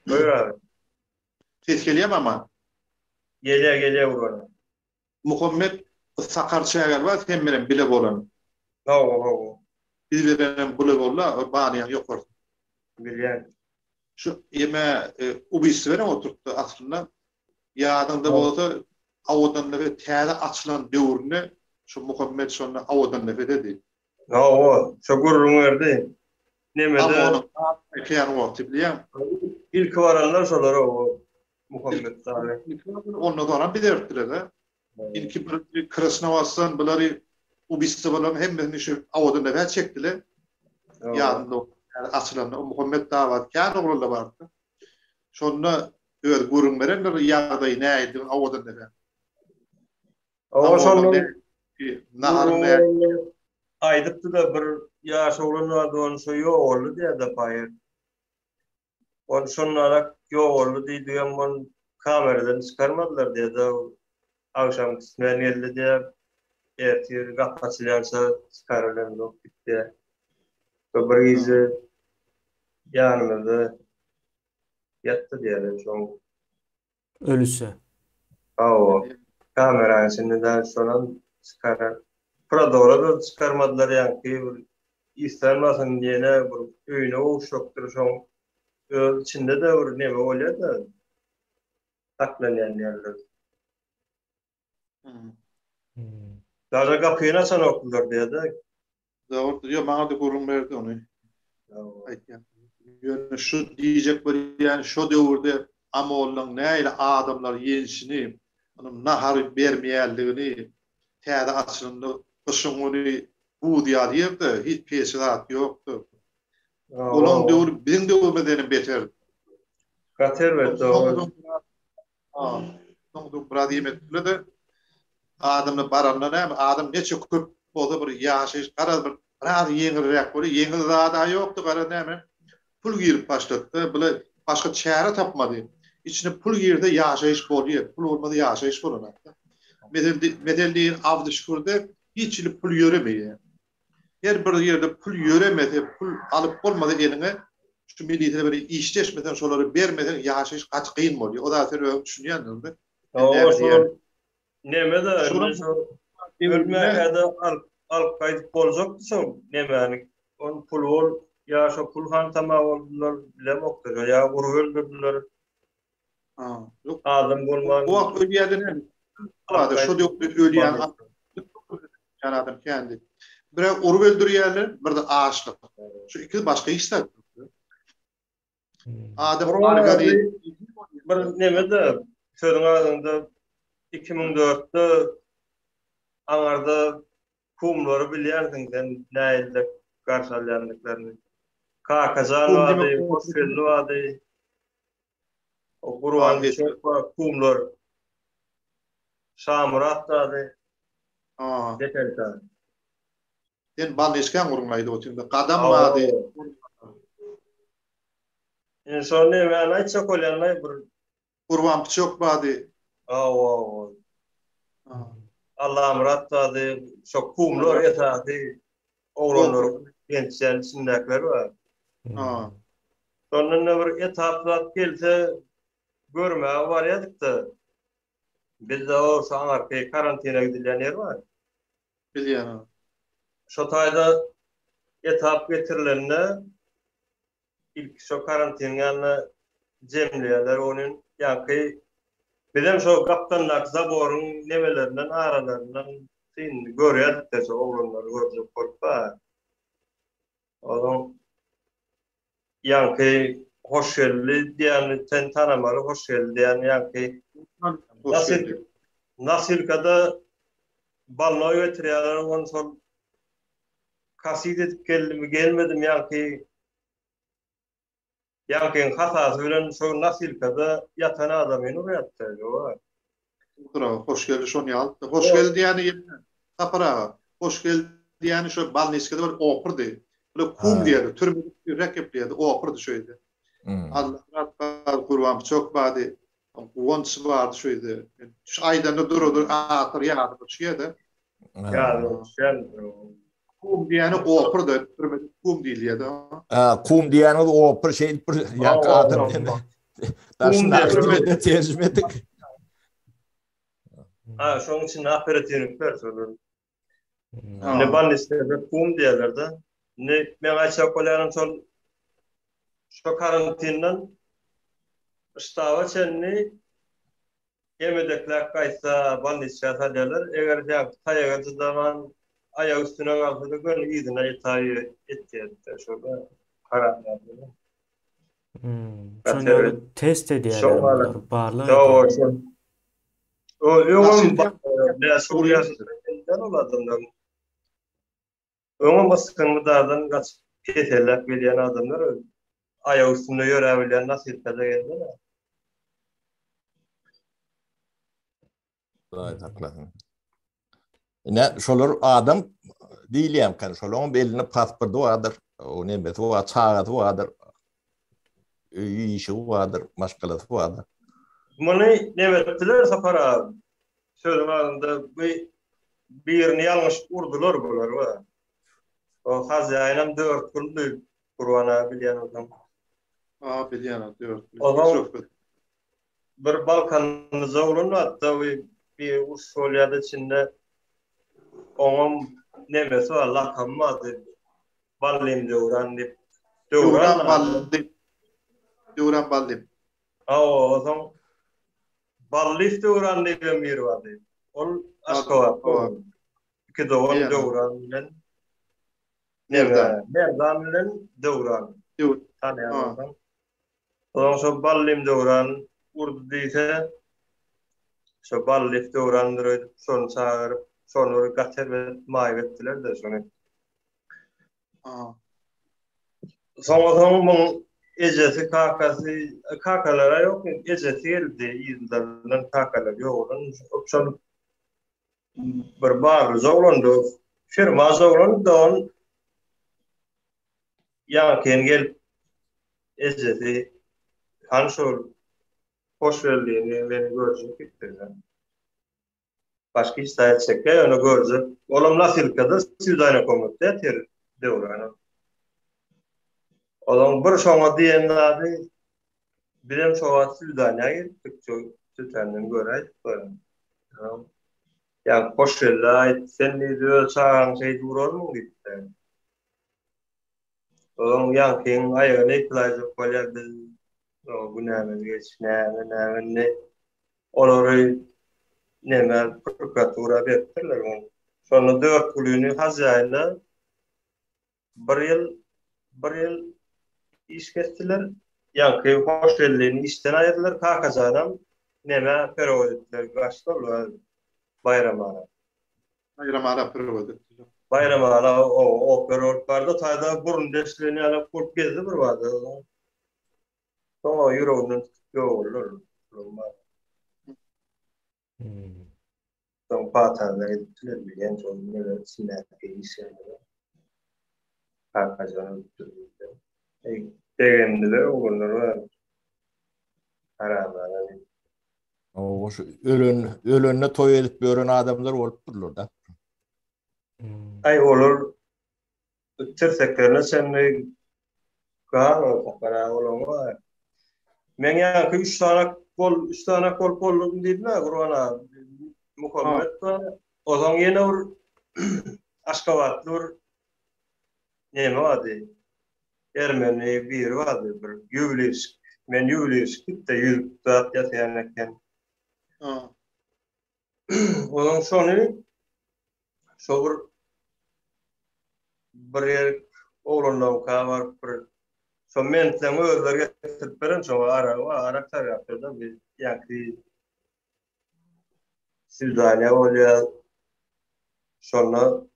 Buyur abi. Ses gelýärmi Aman? Gelýär, gelýär Gurban. Muhammet Sakar Çägel bar sen bilen bile bolan. Hawa, hawa. Biz bilenem bile boldy, banyň ýokarsy. Bilýän. Şu ýeme ubistwo bilen oturtdy aslynda. Ýadyňda bolsa Owadandepe täze açylan döwründe şu Muhammet şonda Owadandepededi. Hawa, şo gürrüň berdi. Nemede Kän wagty bilýäň. Ilki baranlar şolar o Muhammet dagy. Ondan soňam biz ertdiler-de. Ilki bir Krasnowasdan bulary ubistwolaryň hemmesini şu Owadandepä çekdiler. Ýadymda açylanda Muhammet dagy bar, kän oglanlar bardy. Şonda öz gürrüň berendir ýagdaýy nähilidigini Owadandepä. Owa şonda. Naharyň aýdypdy-da bir ýaş oglan bardy ony şo ýogaldy diýýär-de paýyr. Ol şondarak ýogaldy diýdigem ony kameradan çykarmadylar diýýär-de agşamky smen geldi diýýär. Ertir gapy açylýança çykarylemzok diýip diýýär. Şo bir gije ýanymyzda ýatdy diýýärler şoň. Ölüse. Hawa. Kameranyň içinde däl şonam çykarar. Prodora-da çykarmadylar ýaňky bir islenmesin ýene bir öýüne gowuşjakdyr şoň öz içinde-de bir neme bolýa-da saklanýan ýerler. Daže gapyny açanokdylar diýýä-de. Dogrudyr. Ýok, maňa-da gürrüň berdi ony. Aýtýan. Ýöne şu diýjek bolýan şo döwürde Amollaň nähili adamlary ýenişini, onuň nahary bermeýänligini, täze açylanda gyşyň güni buz ýaly ýerde, hiç peçi zat ýokdy. Olaň döwri biziň döwrümizden hem beterdi. Gaty erbet dogry. Soňda biraz ýemetdiler-de, adamlar baranda näme, adam neçe köp bolsa bir ýaşaýyş garaz bir biraz ýeňilräk bolýar. Ýeňil zad-a ýokdy, garaz näme, pul girip başlady-da, bile başga çäre tapmady. Içine pul girse ýaşaýyş bolýar, pul bolmasa ýaşaýyş bolanok-da. Mesel, mesel diýen Abdyşükürde hiç hili pul ýöremeýär. Her bir ýerde pul ýöremese, pul alyp bolmasa eliňe, şu milisiýada bir işleşmeseň, şolary bermeseň ýaşaýyş gaty kyn bolýar. O zady sen özüň düşünýändiň-de. Hawa, şol neme-de, indi şol ölmäkä-de alyp, alyp gaýdyp boljakdy şol nemäni. Ony pul bol, ýa şo pul hantama boldular, bilemok-da, ýa urup öldürdiler. Ha, ýok. Adam bolman. O wagt ölýärdi näme? Şo döwürde ölýän adam adam kändi. Bire urup öldürýärler, bir-de açlyk. Şu ikisi başga hiç zat ýok. Adam organizm bir neme-de sözüň agzynda 2004-de aňarda kumlary bilýärsiň sen nähili garşy alýandyklaryny. Kakajan bardy, Hoşgeldi bardy. O Gurban Üçek bar, kumlar. Şamyrat bardy. Ha. Dekelta. Sen balniçkaň gurun aýdyp otyryn. Gadam bardy. Indi şony näme aýtjak bolýanlaý bir Gurban Pyçak bardy. Hawa, hawa. Allamyrat bardy. Şo kumlar esasy oglanlaryň gençleň içindäkiler bar. Ha. Şondan da bir etap zat gelse görmäge barýardyk-da. Bizde o şu aňarky karantina gidilýän ýer bar. Bilýän. Şo taýda etap getirilende ilki şo karantiniň ýanyna jemleýärler ony ýaňky bizem şo gapdaldaky zaboryň nemelerinden aralaryndan syn görýärdik-de şo oglanlary görjek bolup bar. Onuň ýaňky Hoşgeldi diýýäni sen tanamaly Hoşgeldi diýýäni ýaňky Nasilkada balnoý getirýärler ony şol kasid edip geldimi gelmedimi ýaňky Ýaňkyň hasasy bilen şo nasilkada ýatan adamyny urýardy ýoga. Sapar aga hoş geldi şony ýalypdy. Hoş geldi diýýäni ýene Sapar aga hoş geldi diýýäni şo balniçkada bir opurdy. Bile kum diýerdi türmede ýürek gepleýärdi opurdy şo ýerde. Allamyrat bar Gurban Pyçak bardy. Guwanç bardy şo ýerde. Şu aýdanda dura-dur ahyr ýadyma düşýär-de. Ýadyma düşýär. Kum diýýäni opur-da, türmede kum diýilýär-de. Ha, kum diýýäniňiz opur şeýdip bir ýaňky adam daşyndaky dile terjime etdik. Ha, şoň içinde operatiwnikler şolar. Indi bolnisada kum diýerler-de. Indi men aýtjak bolýanym şol şo karantinden ştaba çenli emedekläp gaýtsa bolnisça salýarlar. Eger ýa taýaga jydaman aýak üstüne galsa-da göni yzyna etaý etýär-de şol karantinda. Hmm. Şony ýaly test edýärler, barlag edýärler. O öňem ol adamlar. Öňem ysgyn mydardan gaçyp keselläp gelýän adamlar aýak üstünde ýöräbilýän nasylkada geldiler. Hudaý saklasyn. Ine şolar adam diýilýän şolaryň elinde pasporty bardyr, o nemesi bar, çagasy bardyr. Öýi, işi bardyr, maşgalasy bardyr. Muny nemetdiler Sapar aga. Sözüň agzynda bu birini ýalňyşyp urdular bular wa. O hazýaýynam Dörtgüldi Gurban aga bilýän bolsaň. A bilýän Dörtgül. Ozaň bir Balkanlyja oglan bardy bir bir uruş bolýardy içinde. Oňam nemesi bar, lakamy bardy. Ballym Döwran diýip. Döwran Ballym. Döwran Ballym. Hawa, soň Ballyf Döwran diýip hem biri bardy. Ol Aşgabatda. Iki dogan Döwran bilen Merdan. Merdan bilen Döwran. Tanýan bolsaň. Soň şo Ballym Döwran urdy diýse, şo Ballyf Döwrandyr öýdüp, şony çagyryp, şony bir gaty erbet maýyp etdiler-de şony. Soňa soň muň ejesi, kakasy, kakalar-a ýok, ejesi geldi yzlaryndan kakalary ýogalan. Şol bir barlyja oglandy, firmaja oglandy ol. Ýaňky gelip ejesi hany şol Hoşgeldini men görjek diýipdir. Başga hiç zat etjekkä ýöne görjek. Olam nasilkada swidaniýa komnatda ýatyr Döwranam. Olaň bir şoňa diýen zady bizem şo wagt swidaniýa gelipdik şo tötänden göräýdik bir. Ýa Hoşgeldi aýt sen diýdi öz çagaňy şeýdip urarmyň diýipdir. Oň ýaňkyň aýagyny ýykylaýjak bolýar biz günämizi geç näme näme indi olary neme prokuratura beripdirler ony. Şonda Dörtgulyny Hajyýaýyna bir ýyl bir ýyl iş kesdiler. Ýaňky Hoşgeldini işden aýyrdylar Kakajanam neme perewod etdiler gaçdy ol Baýramara. Baýramala perewod etdiler. Baýramala o oper bolup bardy. Taýda burun deşilen ýalak bolup gezdi bir bada. Soň o ýüreginden tutup ýogaldylar. Soň patanda gidipdiler bilýän şol neler içindäki işlerine. Kakajan ölüpdir diýdiler. Eý, begendiler oglanlar bar. Haramzada diýip. O şu ölen ölenine toý edip ýören adamlar bolupdyrlar da. Aý olar tirseklerine çenli gan bolsa gara olaň bar. Men ýaňky üç sanak bol, üç sanak bolup boldum diýdim-ä Gurban aga. Muhammet bar. Ozaň ýene bir Aşgabatly bir neme bardy. Ermeni biri bardy bir ýuwelirşik. Men ýuwelirşik diýip-de ýüzük zat ýasaýan eken. Onuň şony şo bir bir ýer oglanlaryňka baryp bir şo mentleň özleri getirip beren şoňa aragy bar, arak sargapdyr-da bir ýaňky swidaniýa bolýar. Şonda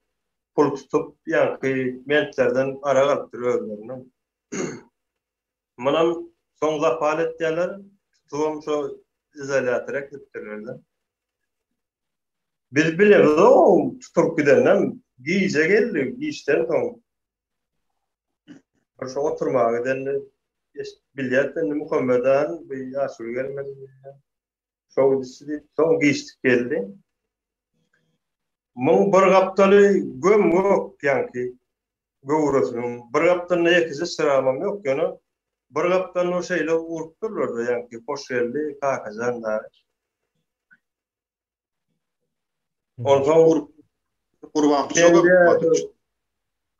pul tutup ýaňky mentlerden arak alypdyr özlerinden. Munam soň zapal etýärler, tutubam şo izolýatora äkidipdirler-de. Biz bilemizok tutulyp gideninem, gije geldi, giçden soň. Bir şo oturmaga gidende bilýäs indi Muhammet han bu ýaşuly gelmedi diýýär. Şo gidişi diýip, soň giçlik geldi. Muň bir gapdaly göm-gök ýaňky göwresiniň bir gapdalynda ýekeje çyramam ýok, ýöne bir gapdalyny şeýle urupdyrlar-da ýaňky Hoşgeldi Kakajan dagy. Onsoň Gurban pyçak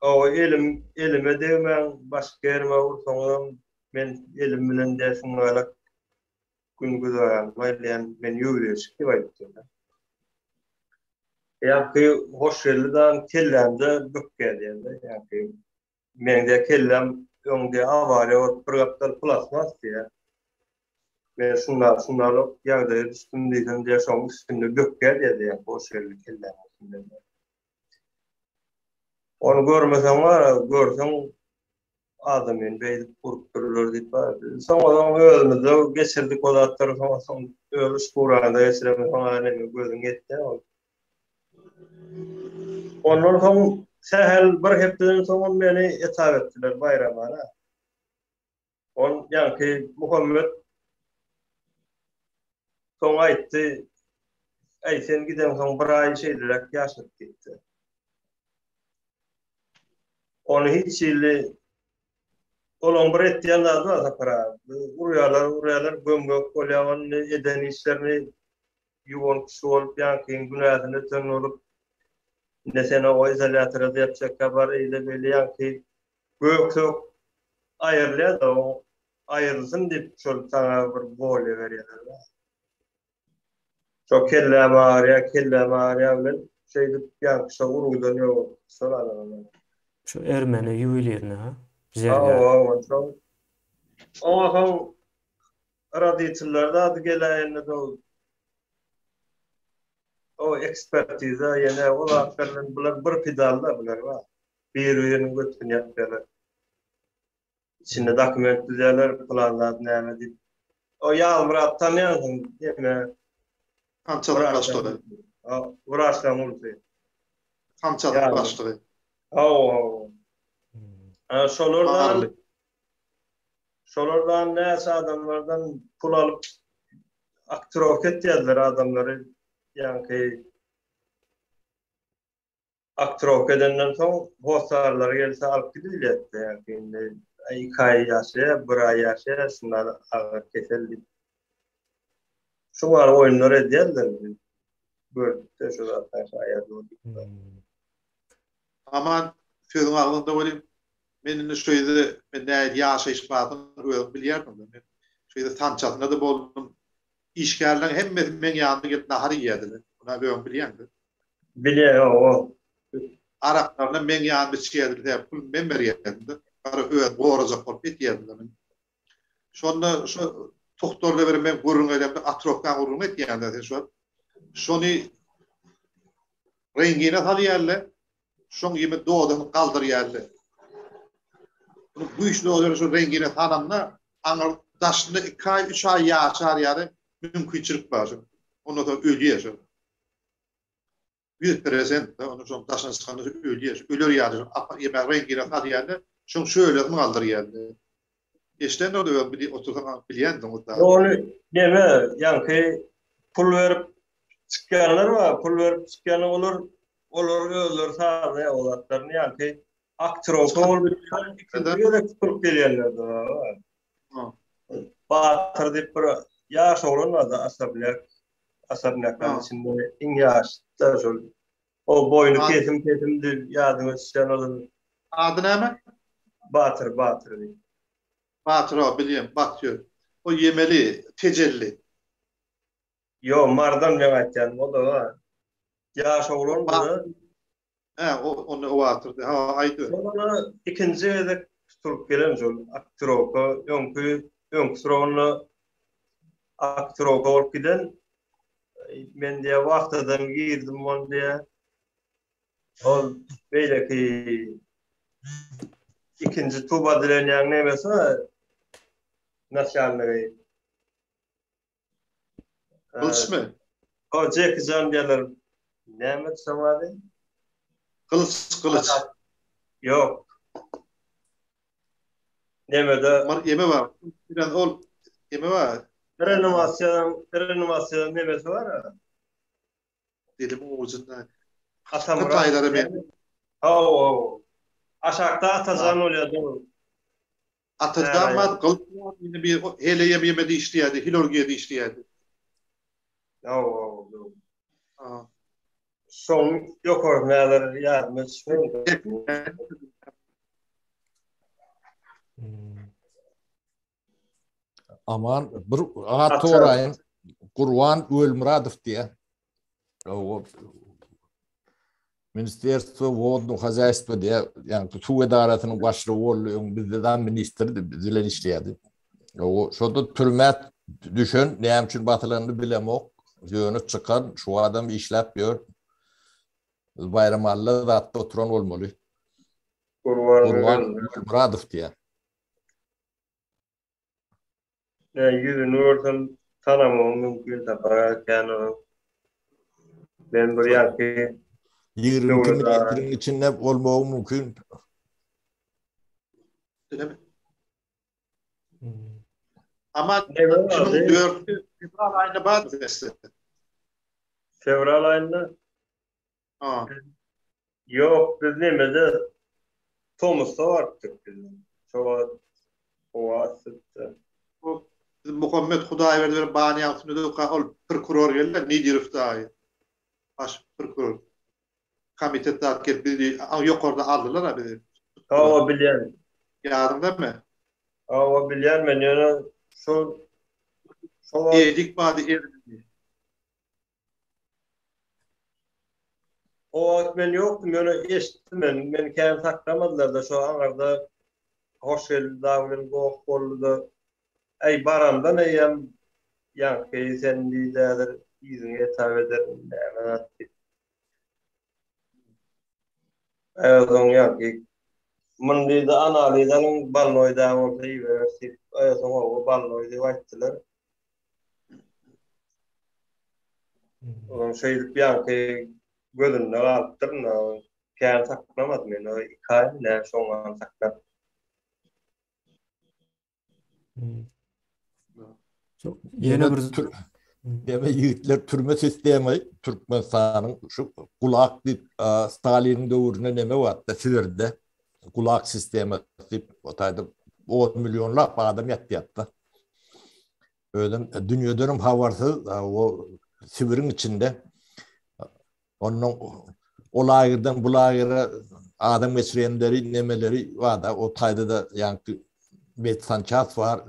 Owa elim elime degmäň, başga ýerime ursaňyzam men elim bilen däşiň galak gün güzeranymy aýlaýan, men ýüwürişik diýip aýdypdyr. Ýaňky Hoşgeldi dagyň kellämde bökýär diýende, ýaňky meň diýýär kelläm öň diýýär awariýa bolup bir gapdal plasmas diýýär. Men şunda şundalyk ýagdaýa düşdüm diýsem diýýär şoň üstünde bökýär diýýär ýaňky Hoşgeldi kellämiň üstünde. Ony görmeseň bar, görseň adamyny beýdip urupdyrlar diýip bar. Soňa-soň özümizde geçirdik o zatlary, soňa-soň öz şkurada geçiremsoň neme gözüň ýetýär ol. Ondan soň sähel bir hepdeden soňam meni etap etdiler Baýramala. Ol ýaňky Muhammet soň aýtdy, Äý, sen gideňsoň bir aý şeýleräk ýaşadyk diýipdi. Ony hiç hili olaň bir etýän zady bar Sapar aga. Urýarlar, urýarlar, göm-gök bolýar ony eden işlerini ýuwan kişi bolup ýaňkyň günäsini öten bolup indi sen o izolýatora diýipjekkä bar eýle-beýle ýaňky gök-sök aýrylýar-da o aýrylsyn diýip şol saňa bir bolýa berýärler. Şo kelläm agyrýar, kelläm agyrýar bilen şeýdip ýaňky şo urgudan ýok şol adamam. Şu ermeni ýuwelirni ha? Zergär. Hawa, hawa, şol. Oňa soň roditelleri zady geläýende-de o ekspertiza ýene o zatlar bilen bular bir pedalda bular bar. Bir-biriniň götüni ýapýarlar. Içinde dokument düzýärler, pylan zat näme diýip. O Ýazmyrat tanýansyň, ýene. Samçalyk başlygy. Wraçlaryň ulusy. Samçalyk başlygy. Hawa, hawa. Şolardan şolardan näçe adamlardan pul alyp aktirowka etýärler adamlary, ýaňky Aktirowka edenden soň hossarlary gelse alyp gidilýärdi. Ýa indi iki aý ýaşaýar, bir aý ýaşaýar, şundan agyr kesel diýip. Şu bar oýunlar edýärler. Gördük-de şu zatlar şaýat bolduk. Aman sözüň agzynda welin men indi şu ýerde men nähili ýaşaýyş bardygyny özüň bilýärsiň. Men şu ýerde sançasynda-da boldum. Işgärleriň hemmesi meň ýanyma gelip nahar iýýärdiler. Muny özüň bilýäň-de. Bilýän, hawa. Araklaryny meň ýanymda içýärdiler, sebäbi puluny men berýärdim-de. Gara özümi gorajak bolup etýärdiler meni. Şonda şo tuhtarlar bilen men gürrüň edemde atrofkaň gürrüňini etýärler sen şo. Şony rengine salýarlar, şoň ýeme dozasyny galdyrýarlar. Bunu güýçli dozaly şo rengine salanda aňyr daşynda 2 aý, 3 aý ýaşar ýaly mümkinçilik bar şo. Ondan soň ölýär şo. 100 prosent da onu şoň daşyna çykanda ölýär. Öler ýaly şo apa ýeme rengine salýarlar, şoň şölesini galdyrýarlar. Eşden ol öz bili otursaň bilýändiň o zady. Ony neme ýaňky pul berip çykýanlar bar, pul berip çykýanlar olar olar özleri sazlaýar o zatlaryny ýaňky aktirowka bolup ikinji gezek tutulyp gelýänler de bar. Batyr diýip bir ýaş oglan bardy asablýak asablýaklaryň içinde iň ýaşda şol o boýny kesim kesimdi ýadyňa düşýän ol. Ady näme? Batyr Batyr diýip. Batyr o bilýän Batyr. O ýemeli tejelli. Ýo Mardan meň aýtýanym o-da bar. Ýaş oglan bu-da. Hä o onda o Batyrdy. Ha aýdyber. Şol ona ikinji gezek tutulyp gelen şol aktirowka öňki öňki srogynda aktirowka bolup giden men diýä wahtadan girdim ol diýä. Ol beýleki ikinji tuba dilenýäň nemesi bar naçalnigi. Gylyçmy? O Jeki Jan diýerler. Näme şoň ady? Gylyç, gylyç. Ýok. Nemede? Bir ýeme bar. Biraz ol ýeme bar. Reanimasiýadan, reanimasiýadan nemesi bar. Dilimiň ujunda. Atamyrat. Hytaýlara men. Hawa, hawa. Aşakda Atajan bolýar dogry. Atajan bar, Gylyç bar, ýene bir heleýem ýemede işleýärdi, hilorgiýada işleýärdi. Hawa, hawa, dogry. Ha. Şoň ýokaryny häzir ýadyma düşmedi. Aman bir at soraýyn. Gurban Ölmyradow diýä. O Ministerstwo wodno hozýaýstwo diýä, ýagny suw edarasynyň başlygy boldy, öň bizde zam ministrdi, biz bilen işleýärdi. O şonda türmä düşen, näme üçin basylanyny bilemok. Ýöne çykan, şu adam işläp ýör. Baýramalla zatda oturan bolmaly. Gurban Ölmyradow diýä. Ýa ýüzüni görsem tanamagym mümkin Sapar aka kän onuň. Men bir ýaňky. 22 ministriň içinde bolmagy mümkin. Bileme. Ama 2004 fevral aýynda bar mesele. Fevral aýynda? Ha. Ýok, biz nemede tomusda barypdyk biz. Şo wagt howa yssydy. O biz Muhammet Hudaýberdi bilen Banýaň üstünde durka ol prokuror geldi, Nedirow dagy. Baş prokuror. Komitet zat gelip bizi ýokarda aldylar-a bizi. Hawa bilýän. Ýadyňdamy? Hawa bilýän men ýöne şol şo wagt Edik bardy Ermeni. O wagt men ýokdum ýöne eşitdim men. Meni kän saklamadylar-da şo aňyrda Hoşgeldi dagy bilen goh boldy-da. Äý baramdan eýýäm ýaňky sen diýdi häzir yzyňy etap ederin näme zat diýip. Äý soň ýaňky muny diýdi analiz alyň bolnoý däl bolsa ibereris diýip. Äý soň hawa bolnoý diýip aýtdylar. Onuň şeýdip ýaňky gözünde galypdyr. Kän saklamady meni. O 2 aý nä şoňa saklap. Ýene bir Deme ýigitler türme sistemi Türkmenistanyň şu gulak diýip Staliniň döwründe neme bardy Sibirde gulak sistemi diýip o taýda 10 millionlap adam ýatýardy. Özüm dünýedenem habarsyz o Sibiriň içinde ondan o lagerden bu lagere adam geçirenleri nemeleri bar-da o taýda-da ýaňky medsanças bar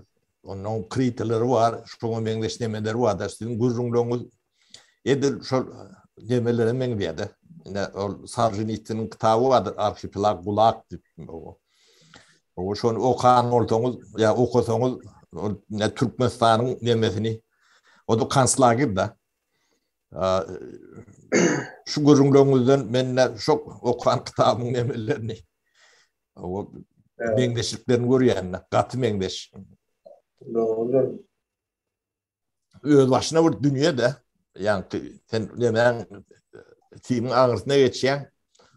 ondan kriteleri bar şoňa meňzeş nemeleri bar-da siziň gürrüňleriňiz edil şol nemelere meňzeýär-de. Ine ol Solženitsiniň kitaby bardyr Arhipelag Gulag diýip. O şony okan bolsaňyz ýa okasaňyz ol ne Türkmenistanyň nemesini o da konslager da. Şu gürrüňleriňizden men de şo okan kitabymyň nemelerini o meňzeşliklerini görýän gaty meňzeş. Dogrudyr. Öz başyna bir dünýe de. Ýaňky sen nemäň timiň aňyrsyna geçýäň.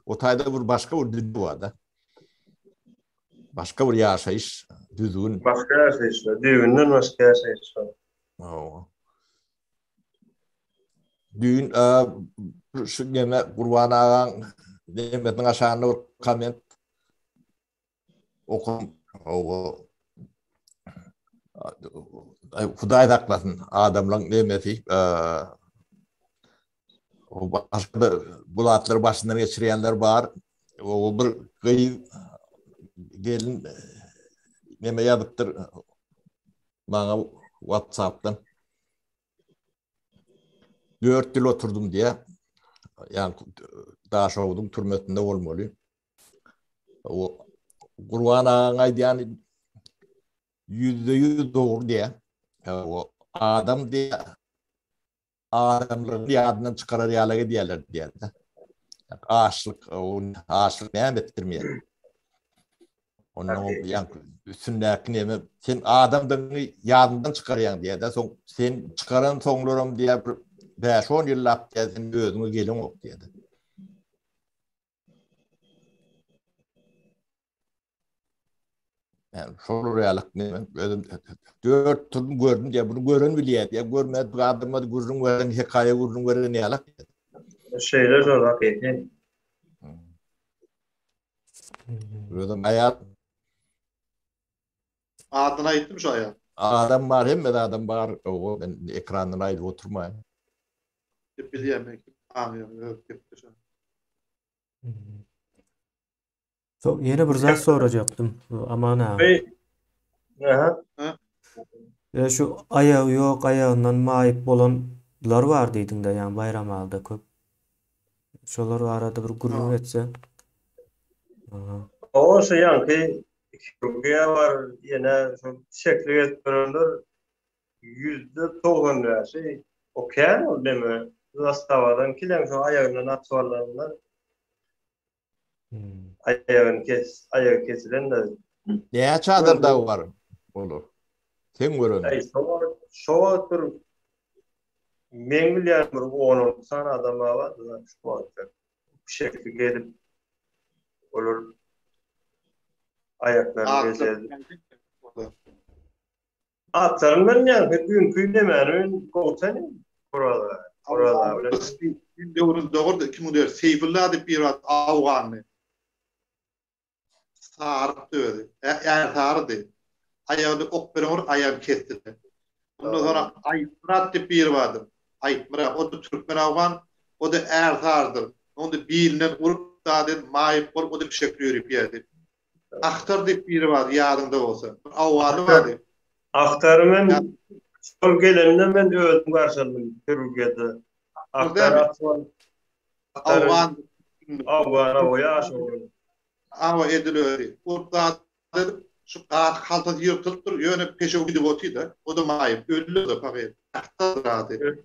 O taýda bir başga bir dünýe bar da. Başga bir ýaşaýyş, düzgün. Başga ýaşaýyş bar. Düýbünden başga ýaşaýyş bar. Hawa. Düýn şu neme Gurban agaň nemesiniň aşagynda bir komment Okum o Hudaý saklasyn adamlaryň nemesi o başga da bu zatlary başyndan geçirýänler bar. O bir gyz gelin neme ýazypdyr maňa WhatsApp-dan. 4 ýyl oturdym diýä. Ýa Daşogzuň türmesinde bolmaly. O Gurban agaň aýdýany 100% dogry diýä. O adam diýä adamlygyny ýadyndan çykarar ýaly edýärler diýýär. Açlyk, o açlyk näme etdirmeýär. Ondan ýaňky üstündäki näme sen adamdygyňy ýadyndan çykarýaň diýýär-de, soň sen çykaran soňlaram diýýär bir 5-10 ýyllap diýýär sen özüňe geleňok diýýär. Yani şol reallyk näme özüm dört türlü gördüm diýýär, bunu gören bilýär diýýär, görmedik adama gürrüň beren, hekaýa gürrüň beren ýaly. Şeýle şol hakyky. Özüm aýal. Adyny aýtdym şu aýal. Adam bar, hemme adam bar. O men ekrandan aýdyp oturmaýyn. Bilýän men kim aňýan öz gepde şu. So, ýene bir zat sorajakdym. Aman aga. Aha. E, şu aýagy ýok, aýagyndan maýyp bolanlar bar diýdiň-de, ýa Baýramalyda köp. Şolar barada bir gürrüň etseň. O şu ýaňky hirurgiýa bar, ýene şu şekli edip duranlar %95-i o kän ol deme. Zastawadan kileň şu aýagyndan atyp alanlar. Aýagyny kes, aýagy kesilen de. Näçe adam dagy bar olar? Sen göreniň. Äý, şo wagt, şo wagt bir meň bilýän bir 10-12 sany adam bar şu wagtda. Pişekli gelip olar aýaklaryny bejerdi. Atlaryny bilmeýän, hep düýnki nemäni men gowy tanýan. Oraz aga. Oraz aga bilen. Döwrüň dogrudy, 2004 Seýfulla diýip bir at Awganly. Sarykdy özi. Ärsarydy. Aýagyny ok bilen urup aýagyny kesdiler. Ondan soňra Aýtmyrat diýip biri bardyr. Aýtmyrat, o-da türkmen-awgan, o-da ärsarydyr. Onuň-da bilinden urup zat edip maýyp bolup, o-da pişekli ýörüp ýerdi. Ahtar diýip biri bardy, ýadyňda bolsa. Bir awganly bardy. Ahtary men şol gelende men özüm garşy aldym Türkiýede. Ahtar Ahtar. Awgan. Awgan, awa ýaş oglan. Awa edil özi. Urup zat edip, şu gaz haltasy ýyrtylypdyr, ýöne peşew gidip otyr-da. O-da maýyp, öldi o-da pahyr. Ahtar ady.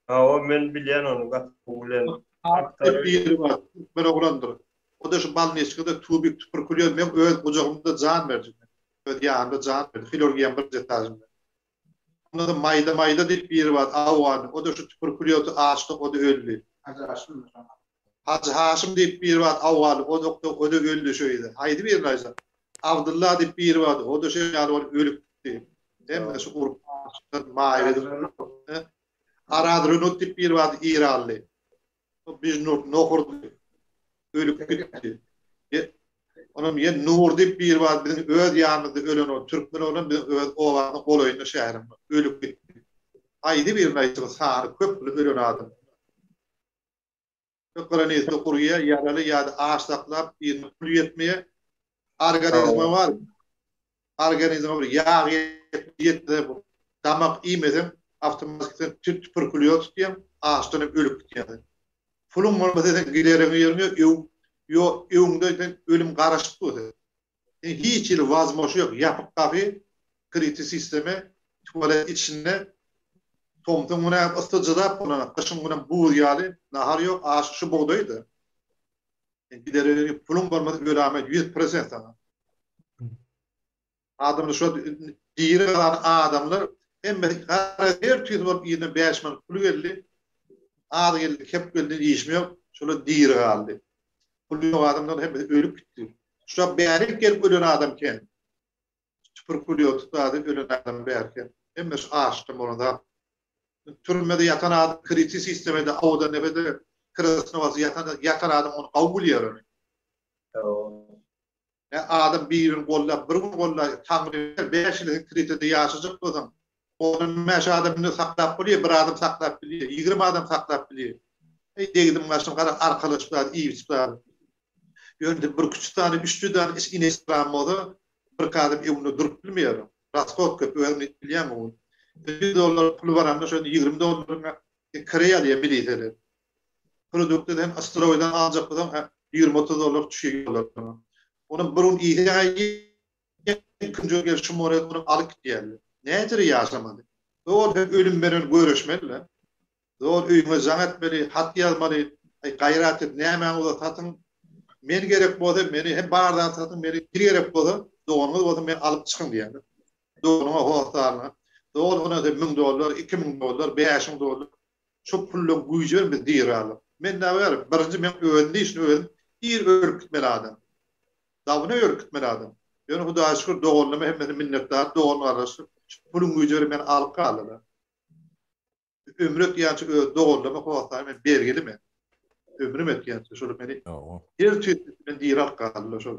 Hawa, men bilýän ony, gaty gowy bilen. Ahtar biri bar, türkmen oglandyr. O-da şu bolniçkada tubik tuberkulýoz meň öz gujagymda jan berdi. Öz ýanymda jan berdi, hirurgiýanyň birinji etažynda. Onda-da maýda-maýda diýip biri bar, awgany. O-da şu tuberkulýozy açlyk, o-da öldi. Hajy Haşym. Hajy Haşym diýip biri bar, awgany. O-da o-da öldi şo ýerde. Haýsy birini aýtjak? Abdylla diýip biri bardy, o-da şo ýaly bolup ölüp gitdi. Hemmesi urup, açlykdan maýyp edip. Araz Rönut diýip biri bardy, eýranly. Bijnur nohurdy. Ölüp gitdi. Onam ýene Nur diýip biri bar, biziň öz ýanymyzda ölen ol türkmen oglan biziň öz obamyzyň golaýynda şäheriň ölüp gitdi. Haýsy birini aýtsaň sany köp bul ölen adam. Granitde gurýa, ýaraly ýa-da aç saklap birine pul ýetmeýär. Organizme bar. Organizme bir ýag ýetmese bu damak iýmeseň awtomatik sen tüpürkulýoz tutýaň, açdan hem ölüp gitýäň. Puluň bolmasa sen gideriň ýeriň ýok, öň ýok, öňde sen ölüm garaşyp dur sen. Sen hiç hili wazmoş ýok, ýapyk gapy, kriti sisteme, tualet içinde tomsuň güni hem yssy jydap bolanok, gyşyň günem buz ýaly, nahar ýok, aş şu bugdaýda. Sen gidere puluň bolmasa öläme 100% saňa. Adamlar şo diri galan adamlar hemmesi gara her tüýs bolup ýerine 5 manat pul geldi. Az geldi, kep geldi, işim ýok. Şolar diri galdy. Pul ýok adamlar hemmesi ölüp gitdi. Şo bärik gelip ölen adam kän. Tüpürkülýo tutady ölen adam bärke. Hemme şu açdan bolan zat. Türmede ýatan adam kriti sistemede awda nefede krasnowasy ýatan ýatan adam ony gawy bilýär ony. Ýa adam birini gollap bir gün gollap taňry 5 ýyl sen kritide ýaşajak bolsaň 15 adam indi saklap bolýar bir adam saklap bilýär 20 adam saklap bilýär. Eý degdim gaçdym gara arkalaşyp zat iýip içip zat. Ýöne bir küçük sany üç ýüz dany iş inestran bolsa bir adam öňünde durup bilmeýär. Rasход köp özüň bilýäň ony. 100 dollar puly baranda şonda 20 dollaryňa kireý alýar miliseler. Produkty sen astroýdan aljak bolsaň 20-30 dollar düşýär ýollaryňa. Ony bir gün iýseň ikinji gün gelip şumora ony alyp gitýärler. Näjere ýaşamaly? Zor hem ölüm bilen göreşmeli. Zor öýüňe jaň etmeli, hat ýazmaly, aý gaýrat et, nämäňi bolsa satyň, men gerek bolsa meni hem bar zat satyň, meni bir gerek bolsa, doganyňyz bolsa meni alyp çykyň diýýärler. Doganyňa, hossaryňa. Zor ona sen 1000 dollar, 2000 dollar, 5000 dollar şu pullaň güýji bilen biz diri galyp. Men näme birinji men özüm işini özüm ir ölüp gitmeli adam. Dawna ölüp gitmeli adam. Ýöne Hudaýa şükür doganlaryma hemmesine minnetdar, dogan gardaşlar şu puluň güýji bilen meni alyp galdylar. Ömür ötýänçä öz doganlaryma hossarym men bergili men. Ömrüm ötýänçä şol meni her tüýsli bilen diri alyp galdylar şol.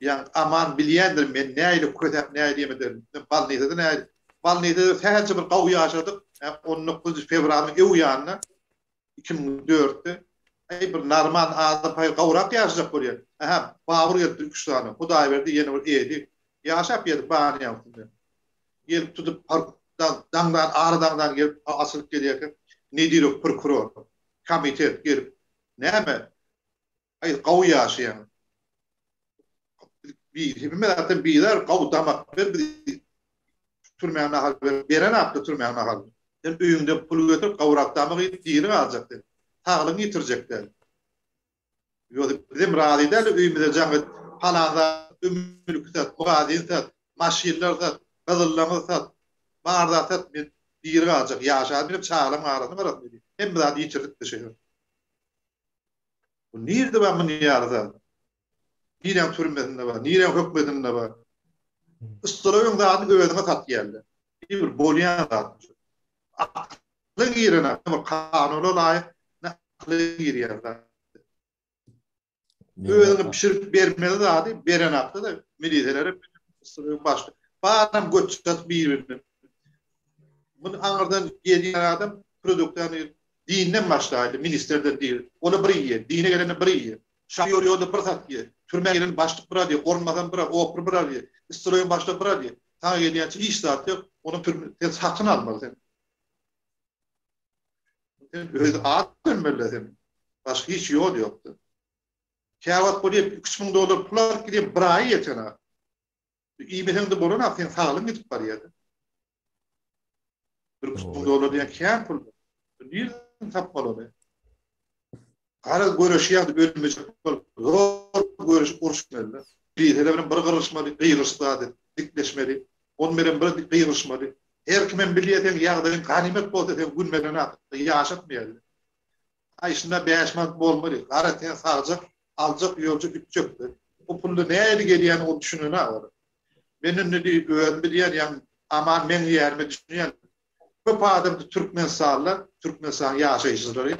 Ýa aman bilýändir men nähili kösäp nähili ýem ederim. Men balnisada nähili balnisada sähelçe bir gawy ýaşadyk. 19 fewralyň öň ýanynda 2004-de Aý bir normal adam paý gowrak ýaşajak bolýar. Aha, Babur gelipdir üç sany. Hudaýberdi ýene bir Edi. Ýaşap ýedi banýaň üstünde. Gelip tutup parkdan daňdan ara daňdan gelip açylyp gelýärkä Nedirow prokuror komitet gelip näme aý gowy ýaşaýaň. Bi hemme zatdan bizar gowy damak ber biz türmäň nahar ber beren atly türmäň naharyny. Sen öýüňden pul getirip gowrak damak iýip diri galjak sen. Saglygyňy ýitirjek däl. Ýogsa bizem razy däl öýümize jaň et palan zat mülki sat magazin sat maşynlar sat gyzyllaňy sat bar zat sat men diri galjak ýaşadym diýip çagalaryň arasyna barasym gelýär. Hemme zady ýitirdik de şeýdip. Bu nirde bar muny ýaly zat? Niräň türmesinde bar, niräň hökmetinde bar? Yssylawyň zadyny özüňe satýarlar. Bir bolýan zat. Akla giren bir kanuna laýyk ne akla girýär zat. Özüňe bişirip bermeli zady berenakda-da miliselere başga. Baram göç çatyp bir-birine. Muny aňyrdan gelýän adam produktany dinden başlaýdy, ministrden diýip. Ola bir iýýär, dine gelende bir iýýär. Şofýor ýolda bir zat iýýär. Türmä gelen başlyk bir alýar, orunbasar bir, opr bir alýar, stroýyň başlygy bir alýar. Saňa gelýänçä hiç zat ýok. Ony türme sen satyn almaly sen. Sen özi at bermeli sen. Başga hiç ýol ýokdy. Käwagt bolýar 3000 dollar pul alyp gidýän bir aýa ýetenak. Iýmeseň-de bolanok, seň saglygyň gidip barýar. Bir 3000 dollar diýen kän pul. Nirden tapmaly ony? Garaz göreşýärdi ölmejek bolup, zor göreşip uruşmaly. Birisi bilen bir gyryşmaly, gygyryşsady, dikleşmeli. On bilen bir gygyryşmaly. Her kimem bilýär seň ýagdaýyň ganymat bolsa sen günbeden artyk ýaşatmaýarlar. Aý şunda bäş manat bolmaly. Gara sen sagjak, aljak, ýörjek, ütjekdi. Bu pulda nähili gelýäni ol düşünenok ol. Men indi diý özüm bilýän ýa Aman meň ýerime düşünýän. Köp adamdy Türkmenistanlylar, Türkmenistanyň ýaşaýjylary.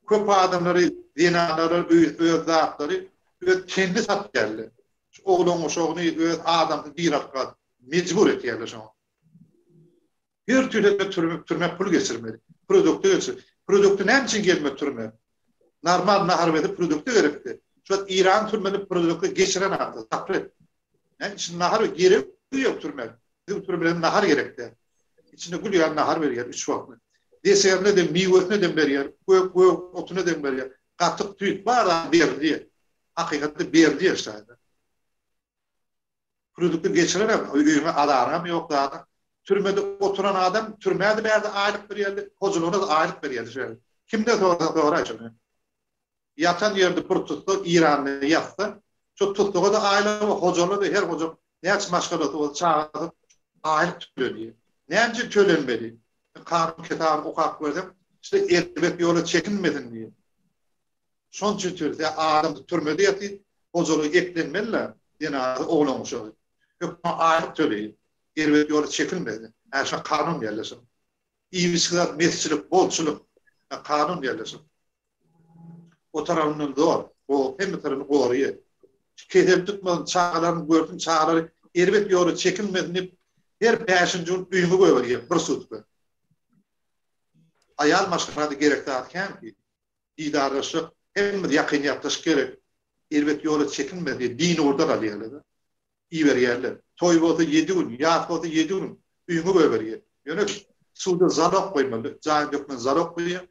Köp adamlary zenanlary öz öz zatlary öz tenini satýarlar. Şu oglan uşagyny öz adamsyny bir alyp galyp mejbur etýärler şoňa. Her türlü türme, türme pul geçirmeli. Produkty geçir. Produkty näme üçin gelmedi türme? Normal nahar berip produkty gerekdi. Şu wagt İran türmeni produkty geçiren adam zapret. Näme üçin nahar gerek ýok türme. Bizim türmelerde nahar gerekdi. İçinde gül ýaly nahar berýär üç wagtly. Deserine de, miwesine de berýär, gök gök otuna de berýär. Gatyk, süýt bar zat berilýär. Hakykatda berilýär şaýda. Produkty geçirenem, öýüňe azaryňam ýok zadyň. Türmede oturan adam türmä-de bärde aýlyk berýärdi, hojalygyna-da aýlyk berýärdi şeýle. Kimden sorasaň soraý şony. Ýatan ýerde bir tussag Iranda ýatsa, şo tussaga-da aýlyk we hojalygyna-da her hojalyk näçe maşgalasy bolsa çagasy aýlyk tölenýär. Näme üçin tölenmeli? Kanun kitabyny okap görseň, işte erbet ýola çekinmesin diýip. Şonuň üçin türse adam türmede ýatyp, hojalygy eklenmeli-le, zenany, oglan-uşagy. Hökman aýlyk töleýin. Erbet ýola çekilmesin. Hä, şo kanun diýerler şoňa. Iýip-içgi zat mesçilik, bolçulyk. Hä, kanun diýerler şoňa. O tarapyndan zor. O hemme tarapyny goraýar. Kesel tutmasyn, çagalaryny görsün, çagalary erbet ýola çekilmesin diýip, her bäşinji gün öýüňe goýberýär, bir sutka. Aýal maşgalada gerek zat kän ki. Didarlaşjak, hemmemiz ýakyn ýatlaşyk gerek. Erbet ýola çekinmez diýip, din ugurdan alýarlar-da. Iberýärler. Toý bolsa ýedi gün, ýas bolsa ýedi gün öýüňe goýberýär. Ýöne suda zalog goýmaly. Jaýyň dökmeni zalog goýýar.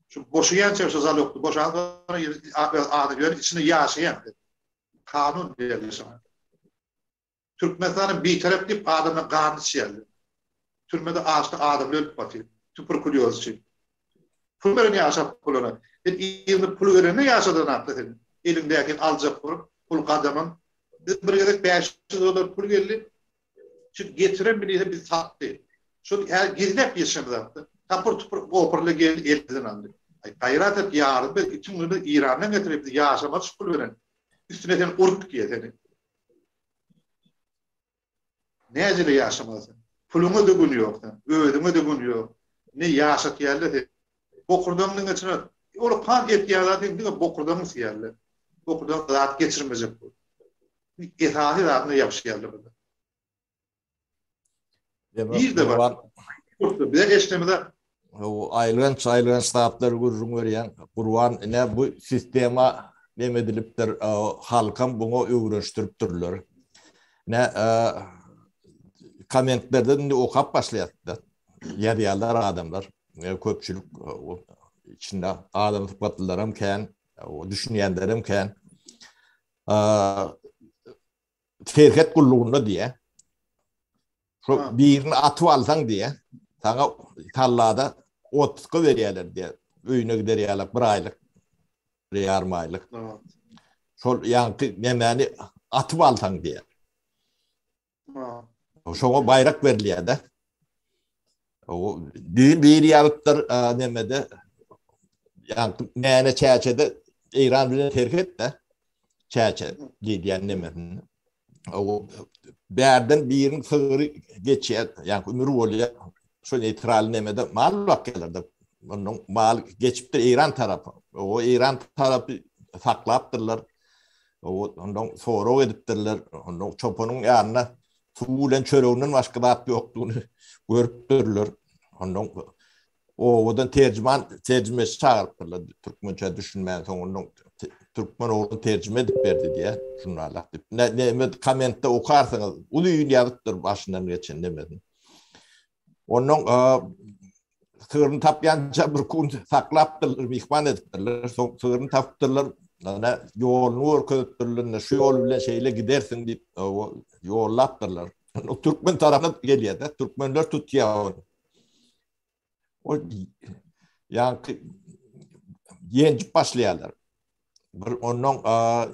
Şu boşaýança şu zalogdy. Boşan soň öz ady ýöne içinde ýaşaýan. Kanun diýerler şoňa. Türkmenistanyň bitarap diýip adamlaryň ganyny içýärler. Türmede açlyk adamlar ölüp batyr. Tuberkulýoz üçin. Pul beren ýaşap bolana. Sen yzyna pul berende ýaşadan akly sen. Eliňdäkini aljak bolup pul gadaman. Biz bir gezek 500 dollar pul geldi. Şu getiren bilise bizi satdy. Şol hä gizläp ýetişen zatdy. Tapyr tupur oprle geldi elimizden aldy. Aý gaýrat et ýarym biz itiň günü Irandan getirip bizi ýaşamaly şu pul beren. Üstüne sen urup diýe seni. Näcele ýaşamaly sen? Puluňa-da gün ýok sen. Özüňe-de gün ýok. Ne ýaşatýarlar seni. Bokurdagyňdan geçirmez. Ol kan et ýa zat diňe bokurdagyňy syýarlar. Bokurdagyňa zat geçirmejek bolup. Esasy zadyna ýapyşýarlar bular. Nirde bar? Bize eşdemize aýylganç aýylganç zatlary gürrüň berýäň. Gurban ine bu sistema neme edilipdir, halkam buňa öwrenişdiripdirler. Ne kommentlerden indi okap başlaýarlar. Ýazýarlar adamlar. Köpçülik içinde adam sypatlylaram kän, düşünýänlerem kän. Serhet gullugynda diýä. Şu birini atyp alsaň diýä. Saňa tallada otpuska berýärler diýä. Öýüne gider ýaly bir aýlyk, bir ýarym aýlyk. Şol ýaňky nemäni atyp alsaň diýä. Şoňa baýrak berilýär-de. O düýn biri ýazypdyr nemede. Ýa näne çäçede Eýran bilen serhet de çäçe diýýän nemesinde. O bärden biriniň sygry geçýär, ýa ümür bolýar. Şo neýtral nemede mal bakýarlar-da. Ondan mal geçipdir Eýran tarapa. O Eýran tarapy saklapdyrlar. O ondan sorag edipdirler. Ondan çopanyň ýanyna suw bilen çöreginden başga zat ýokdugyny görüpdirler. Ondan obadan terjiman terjimeçi çagyrypdyrlar. Türkmençe düşünmän soň ondan türkmen oglan terjime edip berdi diýýär. Žurnala diýip. Ne, neme kommentde okarsyňyz. Uly ýazypdyr başyndan geçen nemesini. Ondan sygryny tapýança bir gün saklapdyrlar, myhman edipdirler. Soň sygryny tapypdyrlar, ana ýoluny görkezipdirler, ine şu ýol bilen şeýle gidersiň diýip, ýollapdyrlar. O türkmen tarapyna gelýär-de, türkmenler tutýar ony. O ýaňky ýenjip başlaýarlar. Bir ondan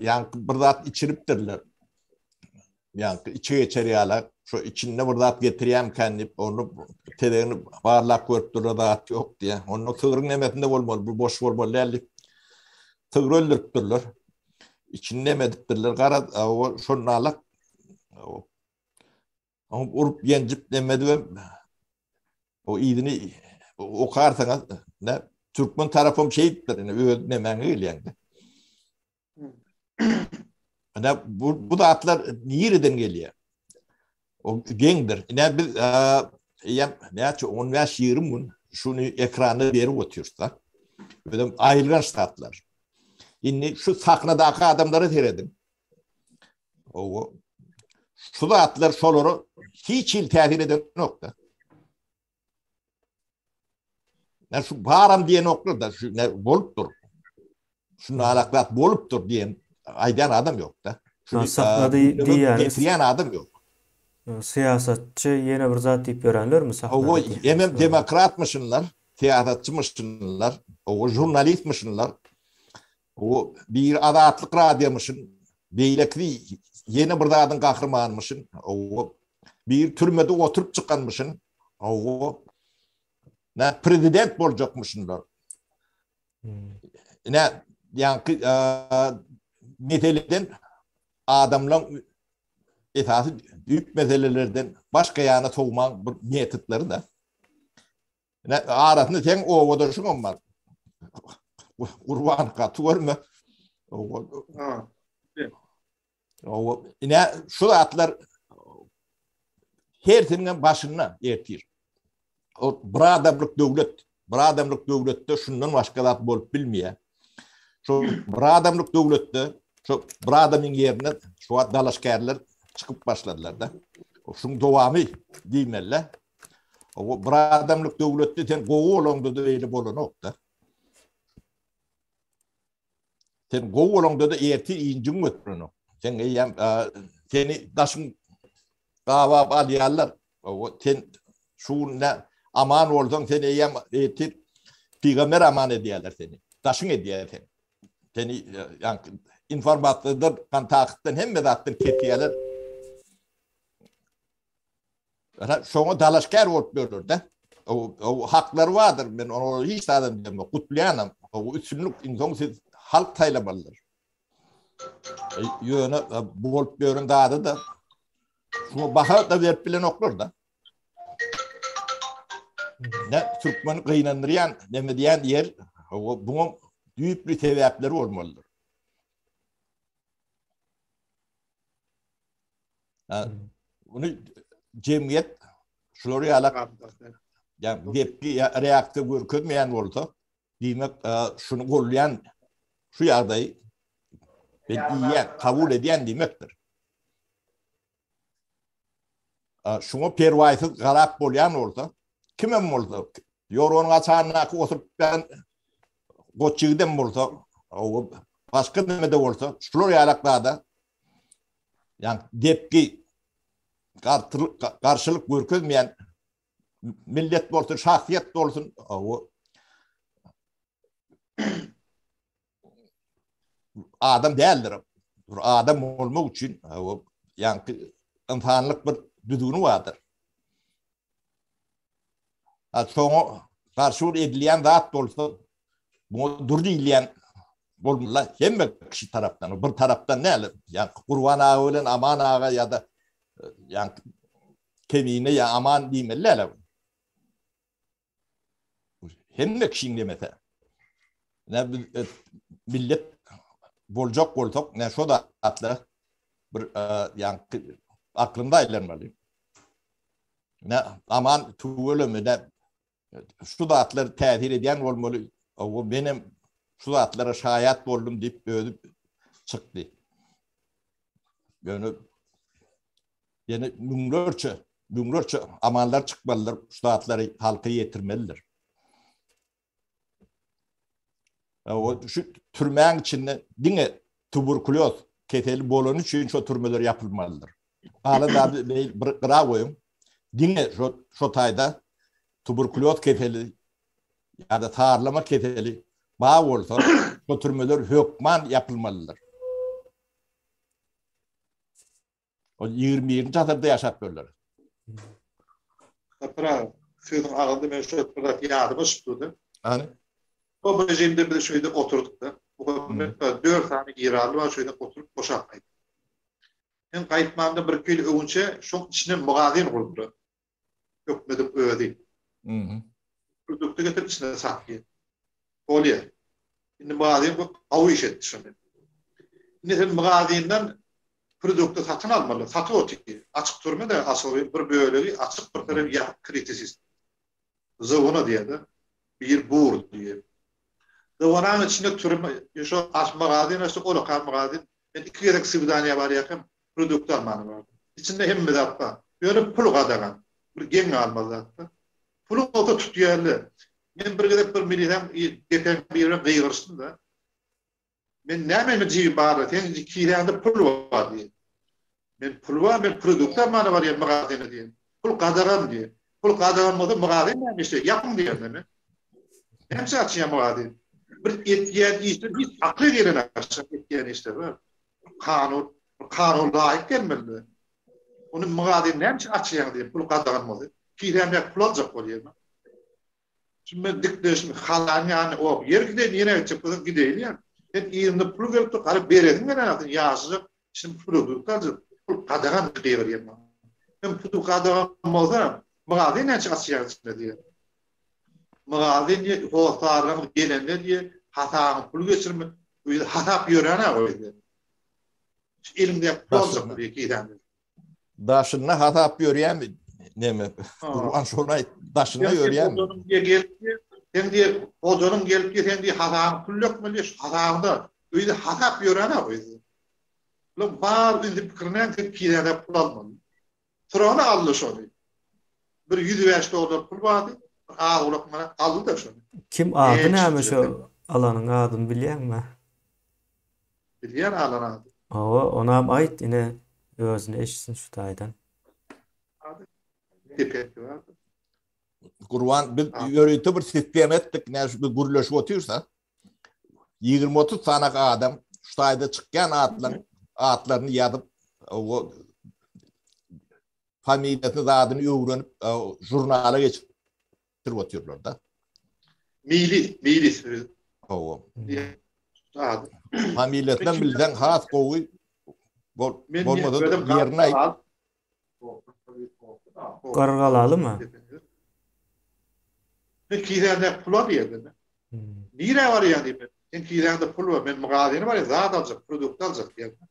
ýaňky bir zat içiripdirler. Ýaňky içi geçer ýaly, şu içinde bir zat getirýärmikän diýip, ony tezegini barlap görüpdirler, zat ýok diýýär. Onda sygryň nemesinde bolmaly, bu boş bolmaly däl diýip, sygry öldüripdirler. Içini neme edipdirler, garaz, o şonda Oňa urup ýenjip demedibem o yzyny okarsyňyz, ne türkmen tarapym şeýdipdir, ine öz nemäňe gelýäňde. Ine bu bu zatlar nireden gelýär? O geňdir. Ine biz eýýäm näçe 15-20 gün şuny ekranda berip otyrys-da. Özem aýylganç zatlar. Indi şu sahnadaky adamlara serediň. Owa. Şu zatlar şolara hiç hil täsir edenok-da. Ne şu baram diýenoklar da şu ne bolup dur. Şu alak zat bolup dur diýen aýdan adam ýok-da. Şu sahnada diýýän getirýän adam ýok. Syýasatçy ýene bir zat diýip ýörenlermi sahnada? Owa, hemem demokratmyşynlar, syýasatçymyşynlar, owa žurnalistmişinler. O biri Azatlyk radiomyşyn, beýlekisi ýene bir zadyň gahrymanymyşyn. O biri türmede oturyp çykanmyşyn. O ne prezident boljakmyşynlar. Ne ýaňky meseleden adamlaryň esasy düýp meselelerden başga ýana sowmaň bir metodlary da. Ne arasynda seň obadaşyňam bar. Gurban gaty görme. Owa, ine şu zatlar hersiniň başynda ertir. O bir adamlyk döwlet, bir adamlyk döwletde şundan başga zat bolup bilmeýär. Şu bir adamlyk döwletde şu bir adamyň ýerine şu wagt dalaşgärler çykyp başladylar da. Şuň dowamy diýmeli. O bir adamlyk döwletde sen gowy bolaňda-da beýle bolanok-da. Sen gowy bolaňda-da ertir injiň götürenok. Sen eýýäm seni daşyň gabap alýarlar. O sen şu gün aman bolsaň sen eýýäm ertir pygamber aman edýärler seni. Daşyň edýär seni. Seni ýa informasiýadan, kontaktdan hemme zatdan kesýärler. Şoňa dalaşgär bolup ýörler-de. O haklary bardyr. Men olara hiç zadam diýemok. Gutlaýanam. O üstünlik iň soň siz halk saýlamalydyr. Ýöne bu bolup ýören zady-da şuňa baha da berip bilenoklar-da. Ne türkmeni gynandyrýan, neme diýen ýer, buňa düýpli sebäpleri bolmalydyr. Bunu jemgyýet şular ýaly ýa depgi ýa reaksiýa görkezmeýän bolsa, diýmek şuny golýan şu ýagdaýy ben iýýän, kabul edýän diýmekdir. Şuňa perwaýsyz garap bolýan bolsa, kimem bolsa, ýorganyň açanyndaky oturyp ýatan goç ýigidem bolsa, başga neme-de bolsa, şular ýalak zada ýa depgi garşylyk görkezmeýän millet bolsun, şahsyýet bolsun, o adam däldir. Bir adam bolmak üçin o ýaňky ynsanlyk bir düzgüni bardyr. Ha soňa garşy bir edilýän zat bolsa. Muňa dur diýilýän bolmaly hemme kişi tarapdan, bir tarapdan däl. Ýa Gurban aga bilen Aman aga ýa-da ýa Kemine ýa Aman diýmeli däl. Hemme kişiň demese. Ne biz e, millet boljak bolsak, ne şo zatlar bir e, ýa aklymda aýlanmaly. Ne aman tüweleme ne şu zatlar täsir edýän bolmaly. O menem şu zatlara şaýat boldum diýip özi çykdy. Ýöne ýene müňlerçe, müňlerçe amanlar çykmalydyr, şu zatlary halka ýetirmelidir. O şu türmäň içinde diňe tuberkulyoz keseli bolany üçin şu türmeler ýapylmalydyr. Galan zady bir gyra goýuň. Diňe şo şo taýda tuberkulyoz keseli ýa-da sarlama keseli bar bolsa, şo türmeler hökman ýapylmalydyr. O 21-nji asyrda ýaşap ýörler. Sapar aga, sözüň agzynda men şu bir zat ýadyma düşüp durdy. Hany? O rejimde biz şeýde oturdyk-da. Muhammet bar, dört sany eýranly bar, şeýde oturyp boşap gaýtdyk. Men gaýtmamdan bir-iki ýyl öňünçe şoň içine magazin gurdular. Hökmediň özi. Produkty getirip içine satýar. Bolýar. Indi magazin bu gowy iş etdi şony. Indi sen magazinden produkty satyn almaly. Satyp otyr. Açyk türme-de açyk bir bölegi açyk bir tarapy ýapyk kritisist. Zowona diýýär-de. Bir bur diýýär. Zowonaň içinde türme şo aç magazin açdy, olakan magazin. Men iki gezek swidaniýa barýarkam produkt almana bardym. Içinde hemme zat bar. Ýöne pul gadagan. Bir geň galmaly zat-da. Puluň bolsa tutýarlar. Men bir gezek bir milisäň depäň biri bilen gygyryşdym-da. Men näme meni jigim barla, seň kisäňde pul bar diýen. Men pul bar, men produkt almana barýan magazyna diýen. Pul gadagan diýen. Pul gadagan bolsa magazyn näme işleýär? Ýapyň diýen men. Näme üçin açýan magazyn? Bir etýän işler hiç akla gelen aşak etýän işler bar. Kanun, kanun laýyk gelmeli. Ony magazyn näme üçin açýaň diýen, pul gadagan bolsa. Kisämdäki pul aljak bolýar. Şimdi men dikleşim halan ýany ok ýer gideýin ýene gitjek bolsaň gideýin ýa. Sen yzynda pul gelip dur garyp beresiň gelenok sen ýaşajyk şimdi pul galjak pul gadagan gygyrýar maňa. Sen pul gadagan bolsa magazin näçe açýaň içinde diýýär. Magazin diýe hossarlaryň gelende diýe hasabyň pul geçirme öýde hasap ýörenä o ýerde. Eliňde pul aljak diýe kisäňde. Daşynda hasap ýörýärmi? Neme? Gurban şony aýt. Daşynda ýörýärmi? Sen diýe, hojanyň gelip diýe, sen diýe hasabyň pul dökmeli, şu hasabyňda öýde hasap ýörän-ä öýde. Bular bar indi pikirine sen kiräde pul almaly. Soragyny aldy şony. Bir 105 dollar pul bardy, bir az gulak mana aldy-da şony. Kim ady näme şo alanyň adyny bilýäňmi? Bilýän alan ady. Hawa, onam aýt ine özüni eşitsin şu taýdan. Gurban biz ýörite bir sistema etdik, näme şu biz gürleşip otyrsak, 20-30 sanak adam şu taýda çykýan atlaryň atlaryny ýazyp, o familiýasyny zadyny öwrenip žurnala geçip Tirip otyrlar da. Milis, milis. Hawa. Familiýasyny bilseň has gowy. Bol, bolmasa ýerini aýt. Gargalalymy? Men kisämde pul al diýerdim. Nirä barýaň diýip. Sen kisäňde pul bar, men magazyna barýan, zat aljak, produkt aljak diýerdim.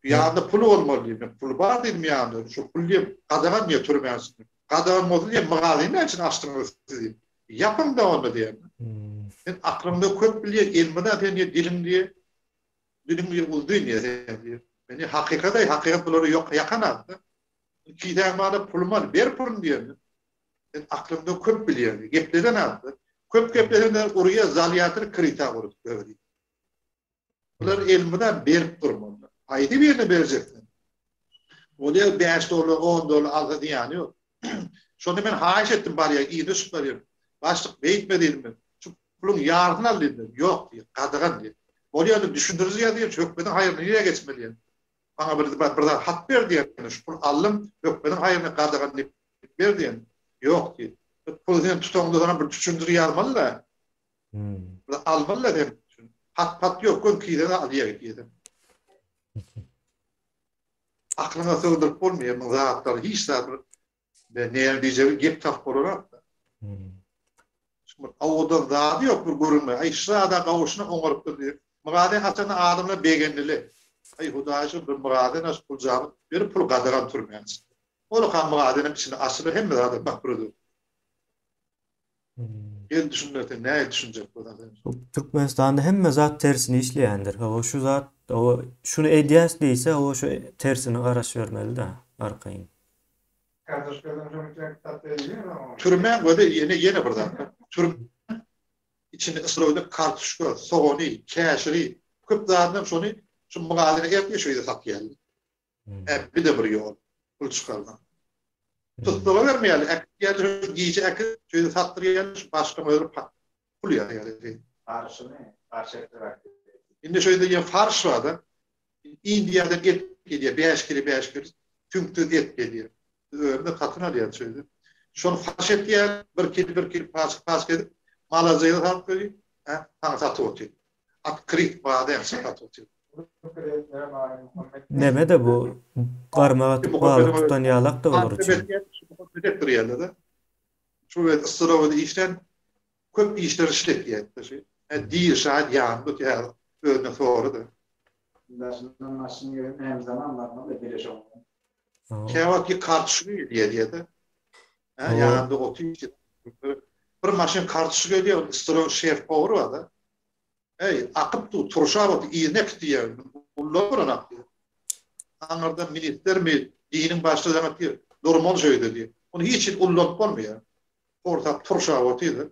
Ýanynda puly bolmaly diýdim. Men pul bar diýdim ýanynda. Şu pul diýip gadagan diýip türmäň içinde. Gadagan bolsa diýip magazyny näme üçin açdyňyz siz diýip. Ýapyň da onda diýen. Sen aklyňda köp bilýän, elmyda sen diýip diliň diýip. Diliň diýip uzyn diýip sen diýip. Men diýip hakykat aý, hakykat bulara ýok ýakan azda. Kisäň barda pulum al, ber puluny diýen. Sen aklyňda köp bilýän diýip. Gepleden azda. Köp geplesen urýa zalýatyr krita urup diýip. Bular elmydam berip durmaly. Haýsy birine berjeksin? Bolýar 5 dollar, 10 dollar alsa zyýany ýok. Şonda men haýyş etdim barýa, yza düşüp barýan. Başlyk beýtme diýdim men. Şu puluň ýarysyny al diýdim. Ýok diýdi, gadagan diýdi. Bolýar indi düşündiriji ýazýan, şu hökmediň haýryna nirä geçmeli diýen. Maňa bir bir zat hat ber diýen. Şu pul aldym, hökmediň haýryna gadagan diýip ber diýen. Ýok diýdi. Puly sen tutaňda sana bir düşündir ýazmaly-da. Bir almaly-da sen. Hat-pat ýok, göni kiýden alýar gidýär. Aklyňa sygdyryp bolmaýar muň zatlary, hiç zat bir näme diýjegi gep tapyp bolanok-da. Şu bir owadan zady ýok bir görünme. Aý şu zada gowuşyna oňarypdyr diýip. Mygazen açanda adamlar begendile. Aý Hudaýa şükür bir mygazen açyp puljamy berip pul gadagan türmäň içinde. Ol mygazenem içinde açylar hemme zada bak bir Gel düşünler sen nähili düşünjek bolsaň sen. Türkmenistanda hemme zat tersine işleýändir. Hawa şu zat hawa şuny edýäs diýse hawa şu tersine garaşybermeli-dä arkaýyn. Türmäň gözi ýene ýene bir zat. Türme içinde ysraýyly kartuşka, sogany, käşiri, köp zadynam şony şu magazyna eltýär şu ýerde satýarlar. Hä bir-de bir ýol pul çykarmak. Tussaga bermeýärler, äkitýärler şu gije äkidip şu ýerde satdyrýarlar şu başlygyň özi pul ýazýar. Farşymy? Farş etdirip Indi şu ýerde ýene farş bar-da. Indiýadan et gelýär, 5 kilo 5 kilo süňksüz et gelýär. Biz özümiz satyn alýarys şu ýerde. Şony farş etýär, 1 kilo 1 kilo paçka paçka edip malajyga salyp goýup, hä, saňa satyp otyr. Otkryt baza satyp otyr. Neme-de bu garmak atyp balyk tutan ýalak-da olar üçin. Şu we yssyrawada işlän köp işler işletýär. Şu diri şaýat ýanynda otyr özüne sorady. Daşyndan maşyn gelen hem zaman barmaly bile şoň. Käwagt kartuşka gelýär diýýär-de. Hä, ýanynda otyr. Bir maşyn kartuşka gelýär, yssyraw şef powar bar-da. Äý, akyp dur, turşap otyr, yzyna äkit diýýär. Ulla bolanok diýýär. Aňyrdan ministrmi, diniň başlygy jaň etýär, durmaly şu öýde diýýär. Ony hiç hili ullanyp bolmaýar. Porsap turşap otyr.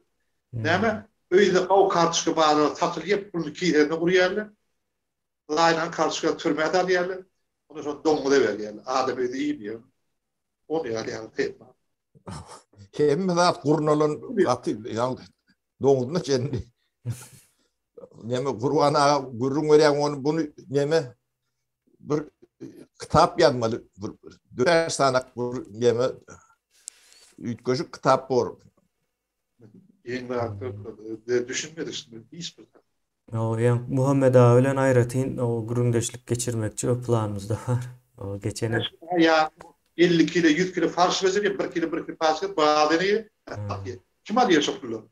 Näme, öýde gowy kartoşka bazarda satylýar, puluny kisesine urýarlar. Zaýalan kartoşka türmä salýarlar. Ony şony doňuza berýärler. Adam öýde iýmeýär. Ony ýaly ýaly tema. Hemme zat gurnalan gaty ýa doňuzuna çenli. Neme Gurban aga gürrüň berýän ony buny neme bir kitap ýazmaly bir dört sany bir neme üýtgeşik kitap bor. Geň zatlar düşünmedik şimdi hiç bir zat. O ýa Muhammet aga bilen aýratyn o gürrüňdeşlik geçirmekçi o planymyzda bar. O geçen Ýa 50 kilo 100 kilo farş berjek, 1 kilo 1 kilo farş bazyny kim alýar şo puly?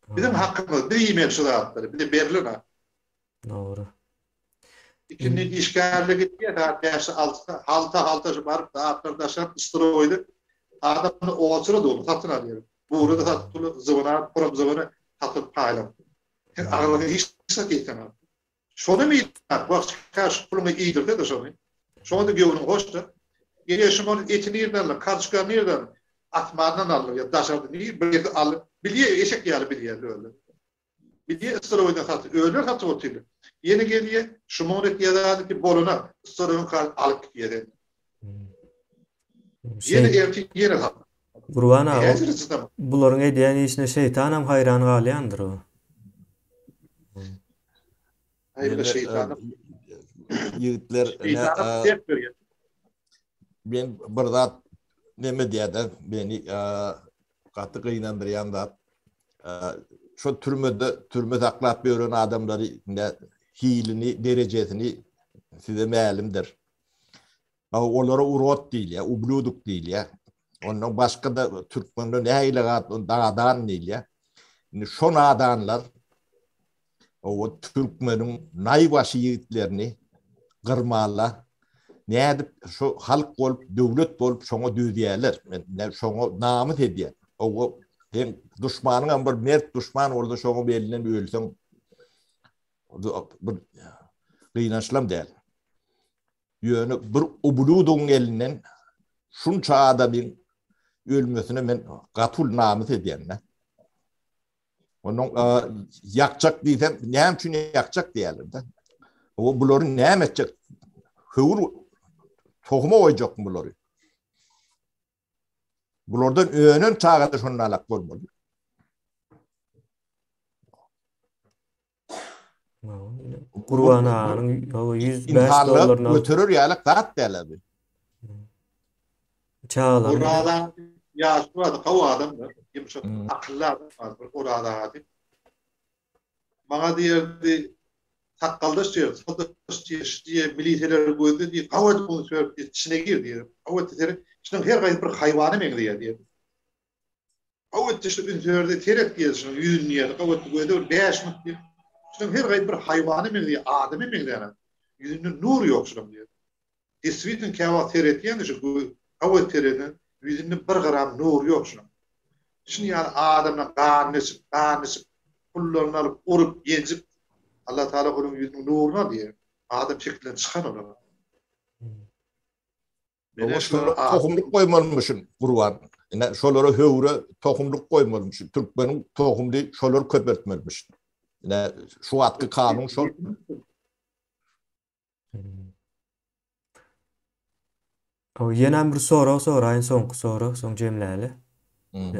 Biziň hakymyz, biz iýmeli şu zatlary, bize berlen hak. Dogry. Ikindi işgärle gitýär, saat bäşde altyda, halta-halta şu baryp zatlar daşap, stroýda adamlar oçura dolu satyn alýar. Bury-da satyp duly, zybyna, puram zybyny satyp paýlap. Sen agzyňa hiç zat ýetenok. Şony mi wagt çykar şu puluňy iýdirse-de şony. Şoňa-da göwnüň hoşdur. Eger şu muny eti nirden aldyň, kartoşkany nirden aldyň? Asmandan aldyň ýa daşardan nir bir ýerde alyp, bilýär eşek ýaly bilýär özi. Bilýär storowydan satyp, özleri satyp otyrlar. Ýene gelýär, şu muny et ýazady ki bolana storowyň kart alyp gidýär senden. Ýene ertir ýene sat. Gurban aga, bularyň edýän işine şeýtanam haýran galýandyr o. Ýigitler, men bir zat neme diýýär-de, meni gaty gynandyrýan zat, şo türmede türme saklap ýören adamlary hilini, derejesini size mälimdir. Olara urod diýilýär, ubluduk diýilýär. Ondan başga-da türkmende nähili at, nadan diýilýär. Indi şo nadanlar o türkmeniň naýbaşy ýigitlerini gyrmala nädip şo halk bolup, döwlet bolup şoňa dözýärler. Men şoňa namys edýän. O sen duşmanyň hem bir mert duşman bolsa şoňa belinden ölseň bir gynançlam däl. Ýöne bir ubludygyň elinden şunça adamyň ölmesine men gaty uly namys edýän-de. Onuň ýakjak diýsem, näme üçin ýakjak diýerler-de. O bulary näme etjek? Höwür tohuma goýjakmy bulary? Bulardan önen çaga-da şondan alak bolmaly. Gurban aganyň 105 dollaryna göterer ýaly zat däl abi. Çagalar. Ýaşly bardy, gowy adamdy. Ýumşak, akylly adam bardy, bir Oraz aga diýip. Maňa diýerdi, sakgaldaş diýerdi, sakgaldaş diýer, şu diýer, miliseleri gözle diýer, gawy edip ony söýüp diýer, içine gir diýer. Gawy etdi seret, şunuň her gaýsy bir haýwana meňzeýär diýerdi. Gawy etdi şu üns berdi, seret diýerdi, şunuň ýüzüni diýerdi, gawy etdi gözle bir bäş minut diýer. Şunuň her gaýsy bir haýwana meňzeýär, adama meňzeýär. Ýüzünde nur ýok şunuň diýerdi. Deswitn käwagt seretýän şu gawy sereden ýüzünde bir gram nur ýok şunuň. Şuny ýaly adamdan ganyny içip, ganyny içip, pullaryny alyp, urup, ýenjip, Allah Taala onuň ýüzüniň nuruny alýar. Adam şeklinden çykan olar. Mene şolara tohumlyk goýmalymyşyn Gurban. Ine şolara höwre tohumlyk goýmalymyşyn. Türkmeniň tohumly şolar köpeltmelimiş. Ine şu wagtky kanun şol. O ýenem bir sorag soraýyn, soňky sorag, soň jemläli.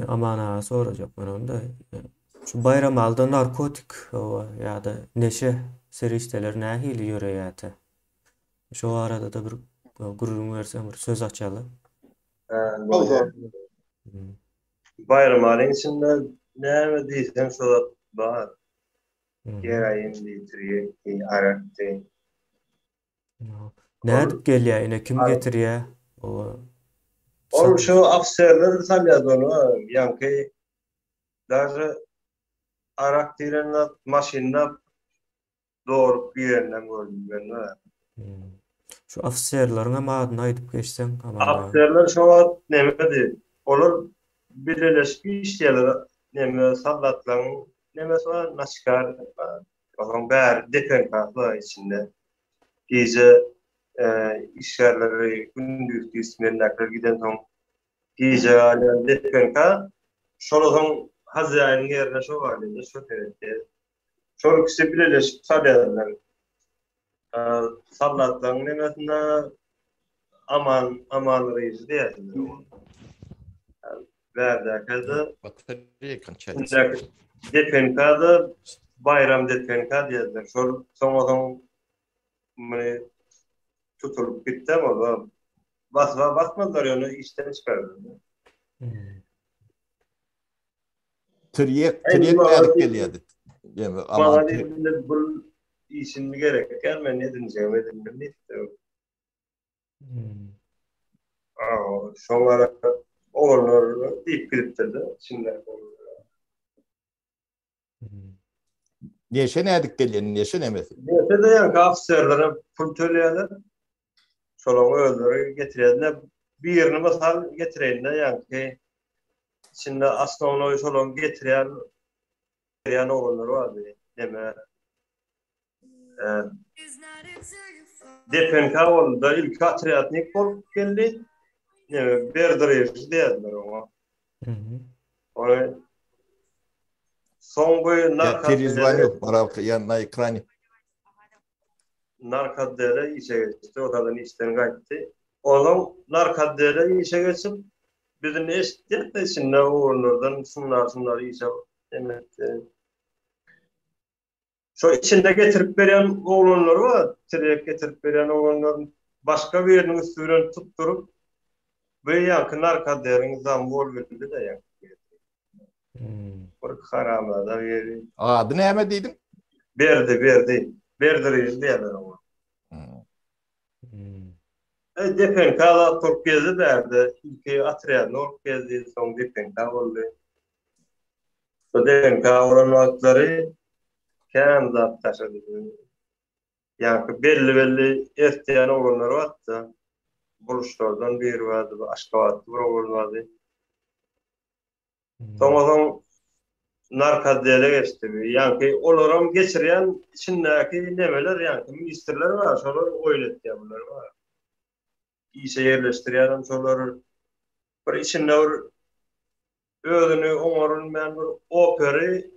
Aman aga sorajak men onda. Şu Baýramalyda narkotik ýa-da neşe serişdeleri nähili ýöreýärdi? Şo barada-da bir gürrüň berseň, bir söz açaly. Baýramalyň içinde näme diýseň şo zat bar. Geroin diýtirýekdi, arakdy. Nädip gelýär ine kim getirýär? Ol şu ofiserler salýardy ony, ýaňky daže arak diýlen zat maşynda dolup girenden gördüm men. Şu ofiserleriň hem adyny aýdyp geçseň. Ofiserler şo wagt nemedi, olar bileleşip işleýärler, neme soldatlaryň nemesi bar, naçkar bar, onuň bäri depenkasy bar içinde. Gije işgärleri gündizki smendäkiler gidensoň gije galýan depenka, şol soň hazýaýynyň ýerine şo galýar-da, şo seretýär. Şol ikisi bileleşip salýarlar. Soldatlaryň nemesinde Aman Aman Ryžy diýýärler. Bärdäkä-de Depenka-da Baýram Depenka diýýärler. Şol soňa soň muny tutulyp gitdi ol. Basma basmadylar ýöne işden çykardylar. Tirýek, tirýek nädip gelýärdi? Ýa aman tirýek. Bu işini gerek däl, men edinjegimi edindim diýipdir. Aa, şoňa oglanlar diýip gidipdir-de, içinde. Neşe nädip gelýär, neşe nemesi? Neşe de ýaňky ofiserlere pul töleýärler. Şolaryň özleri getirýärler. Birini mysal getireýin-de, ýaňky içinde osnownoý şolaryň getirýän berýän oglanlar bardy. Neme? Depenka boldy-da, ilki otrýadnik bolup geldi. Neme, Berdireýew diýerdiler oňa. Ony soň bu narkodelere Ýa na ekrane. Narkodelere işe geçdi, otadan işden gaýtdy. Onuň narkodelere işe geçip, biz indi eşitýäs-de içinde oglanlardan şunlar-şunlar işe neme etdi. Şo içinde getirip berýän oglanlary bar, tirýek getirip berýän oglanlar başga biriniň üsti bilen tutduryp, bu ýaňky narkoderiň zamy bolup bildi-de ýaňky. Bir haramzada biri. Ady näme diýdiň? Berdi, Berdi. Berdi Ryžy diýerler oňa. E, Depenka zat bolup gezdi bärde. Ilki otrýadny bolup gezdi, soň Depenka boldy. Şo Depenka bolan wagtlary kän zat daşady. Ýaňky belli-belli ertýän oglanlar bardy-da. Buluşlardan biri bardy, bir Aşgabatda bir oglan bardy. Soňa soň narkozdele geçdi. Ýaňky olaram geçirýän içindäki nemeler, ýaňky ministrler bar, şolar oýun etýär bular bar. Işe ýerleşdirýärem şolar. Bir içinde bir özüni oňarylmaýan bir operi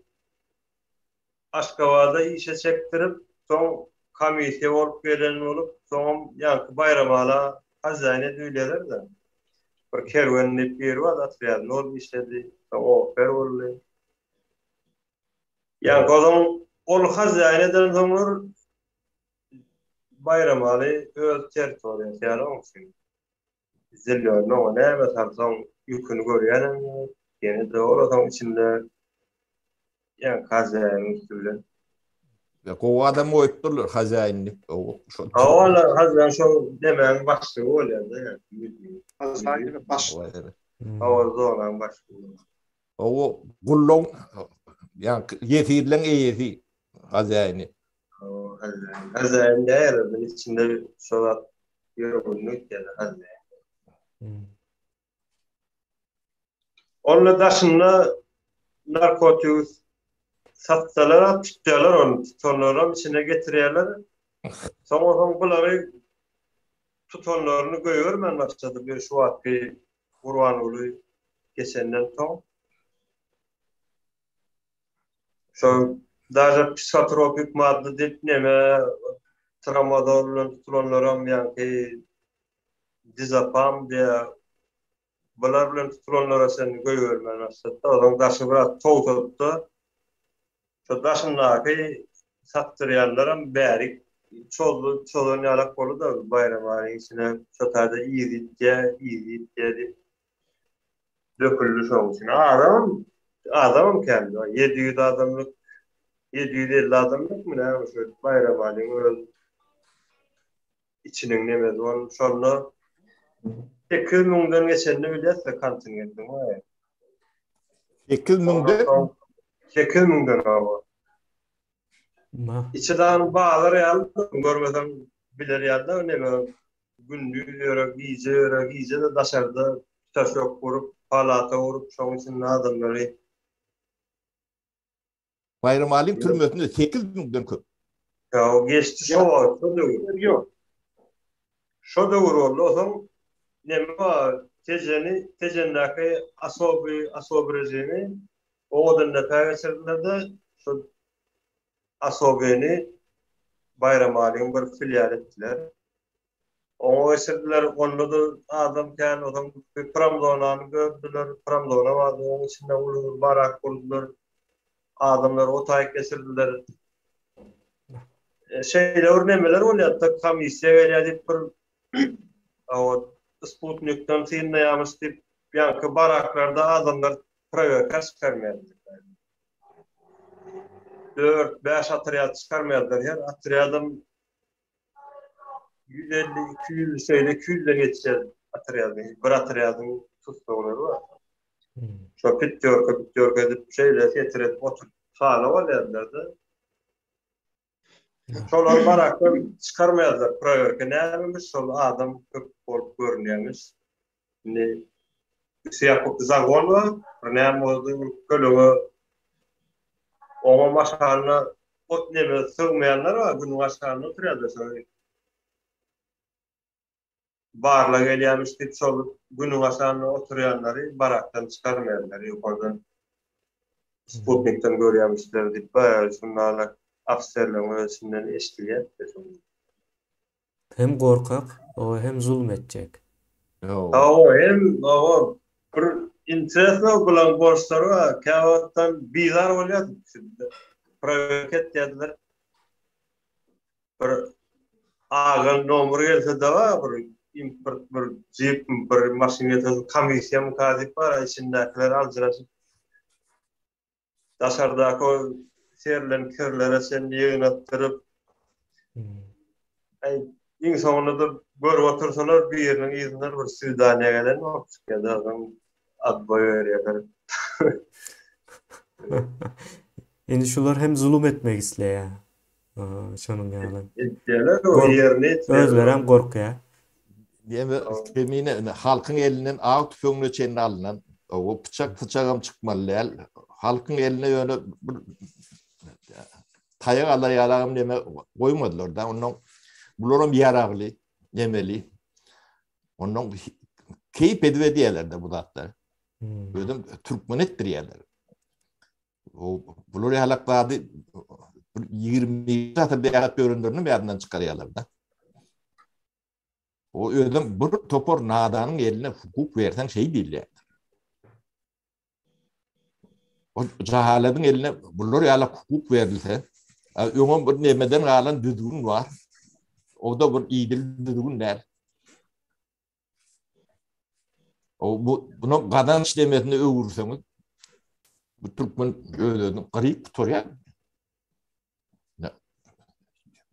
Aşgabada işe çekdirip, soň komissiýa bolup gelen bolup, soňam ýaňky Baýramala hazaýyn edip-de. Bir Kerwen diýip biri bardy, otrýadynda bolup işledi, soň oper boldy. Ýaňky ozaň ol hazaýyn edensoňlar Baýramaly öz territoriýasy ýaly oň üçin. Zelýonny oňa näme salsaň ýüküni görýänem ýok. Ýene-de ol içinde ýa hazaýyň üsti bilen. Ya gowy adam goýupdyrlar hazaýyn diýip. Hawa, hazaýyn şo demäň başlygy bolýar-da. Hazaýyn baş. Hawa, zonaň başlygy. Hawa, gulluň ýa ýesirleň eýesi hazaýyny. Hawa, hazaýyn. Hazaýyn däl, içinde şo zat ýörgünli gitýär hazaýyn. Onda daşynda narkotik satsalar tutýarlar ony, tutanlaram içine getirýärler. Soňra soň bulary tutanlaryny goýbermän başlady bir şu wagtky Gurbanguly geçenden soň. Şo daže psihotropik madda diýip neme tramadol bilen tutulanlaram ýaňky dizapam diýä bular bilen tutulanlara çenli goýbermän başlady. Onuň daşy biraz towsatdy. Şo daşyndaky satdyrýanlaram bärik çozdy, çozan ýalak boldy-da Baýramalyň içine şo taýda yzy ýitýä, yzy ýitýä diýip döküldi şoň üçin. Adamam, adamam kän. 700 adamlyk, 750 adamlykmy näme şo Baýramalyň öz içiniň nemesi bolup, şonda 8 müňden geçenini bilýäs-de kontingentiň waý. 8 müňden? 8 müňden hawa. Içi dagyn bazar ýaly, görmeseň biler ýaly-da neme gündiz ýöre, gije ýöre, gije-de daşarda pitaşok gurup, palata gurup, şoň içinde adamlary Baýramalyň türmesinde 8 müňden köp. Ýa geçdi şo wagt, şo döwür. Ýok. Şo döwür boldy, onsoň neme bar, Tejeni, Tejendäki asoby, asoby režimi Owadandepä geçirdiler-de, şo asobyny Baýramalyň bir filialy etdiler. Oňa geçirdiler, onda-da adam kän, onsoň bir promzonany böldüler, promzona bardy, onuň içinde uly bir barak gurdular, adamlary o taýyk geçirdiler. Şeýle bir nemeler bolýardy-da, komissiýa gelýär diýip bir sputnikden synlaýarmyş diýip, ýaňky baraklarda adamlar prowerka çykarmaýardylar. Dört, bäş otrýad çykarmaýardylar, her otrýadam 150, 200 şeýle 200-den geçýär otrýadyň, bir otrýadyň tussaglary bar. Şo pitýorka, pitýorka edip şeýle setir edip oturyp sanap alýarlar-da. Şolar barakdan çykarmaýarlar prowerka nämemiş şol adam köp bolup görünýärmiş. Indi üsti ýapyk zagon bar, bir näme boldy ol kölege oňam aşagynda ot neme sygmaýanlar bar, günüň aşagynda oturýarlar şol. Barlag gelýärmiş diýip şol günüň aşagynda oturýanlary barakdan çykarmaýarlar, ýokardan sputnikden görýärmişler diýip baýagy şundaly ofiserleriň öz içinden eşidilýär. Hem gorkak, o hem zulum etjek. Hawa, hem hawa bir interesno bulan borçlary bar. Käwagtdan bizar bolýar. Prowerka etýärdiler. Bir agan nomer gelse-de bar, bir import bir jip bir maşyn gelse komissiýamyka diýip bar, içindäkiler aljyraşyp Daşardaky o serilen kirlere çenli ýygnatdyryp, aý, iň soňunda-da görüp otursalar biriniň yzyndan bir swidaniýa gelen bolup çykýar-da, soň otboý berýärler. Indi şular hem zulum etmek isleýär. Şonuň ýaly. Etýärler, o ýerine ýetirýärler. Özlerem gorkýar. Diýme, kemine halkyň elinden aw tüfeňine çenli alnan, o pyçak pyçagam çykmaly däl. Halkyň eline ýöne bir taýak alar ýalagam neme goýmadylar da. Ondan bularam ýaragly, nemeli. Ondan keýp edip edýärler-de bu zatlary. Özem türkmen etdirýärler. Bular ýalak zady bir 20 asyrda ýarat ýörenlerini ýadyndan çykarýarlar da. O özem bir topar nadanyň eline hukuk berseň şeý diýilýär. O jahaladyň eline bular ýalak hukuk berilse, öňem bir nemeden galan düzgün bar. O da bir idil düzgün däl. O bu bunu gazanç demesine öwürseňiz bu türkmen öz-özüni gyryp gutarýar.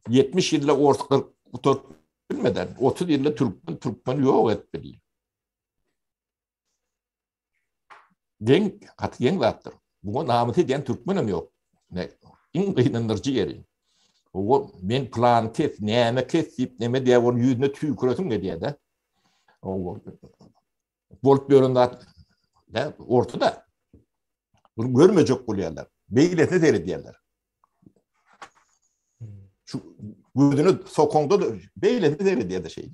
70 ýylda ors gyryp gutaryp bilmeden 30 ýylda türkmen türkmen ýok edip bildi. Geň, gaty geň zatdyr. Buňa namys edýän türkmenem ýok. Ne, iň gynandyryjy ýeri. O men plan kes, näme kes diýip neme diýýär, onuň ýüzüne tüýküresiň gelýär-de. O bolup ýören zat da ortada. Bunu görmejek bolýarlar. Beýlesine seredýärler. Şu gözüne sokaňda da beýlesine seredýär-de şeý.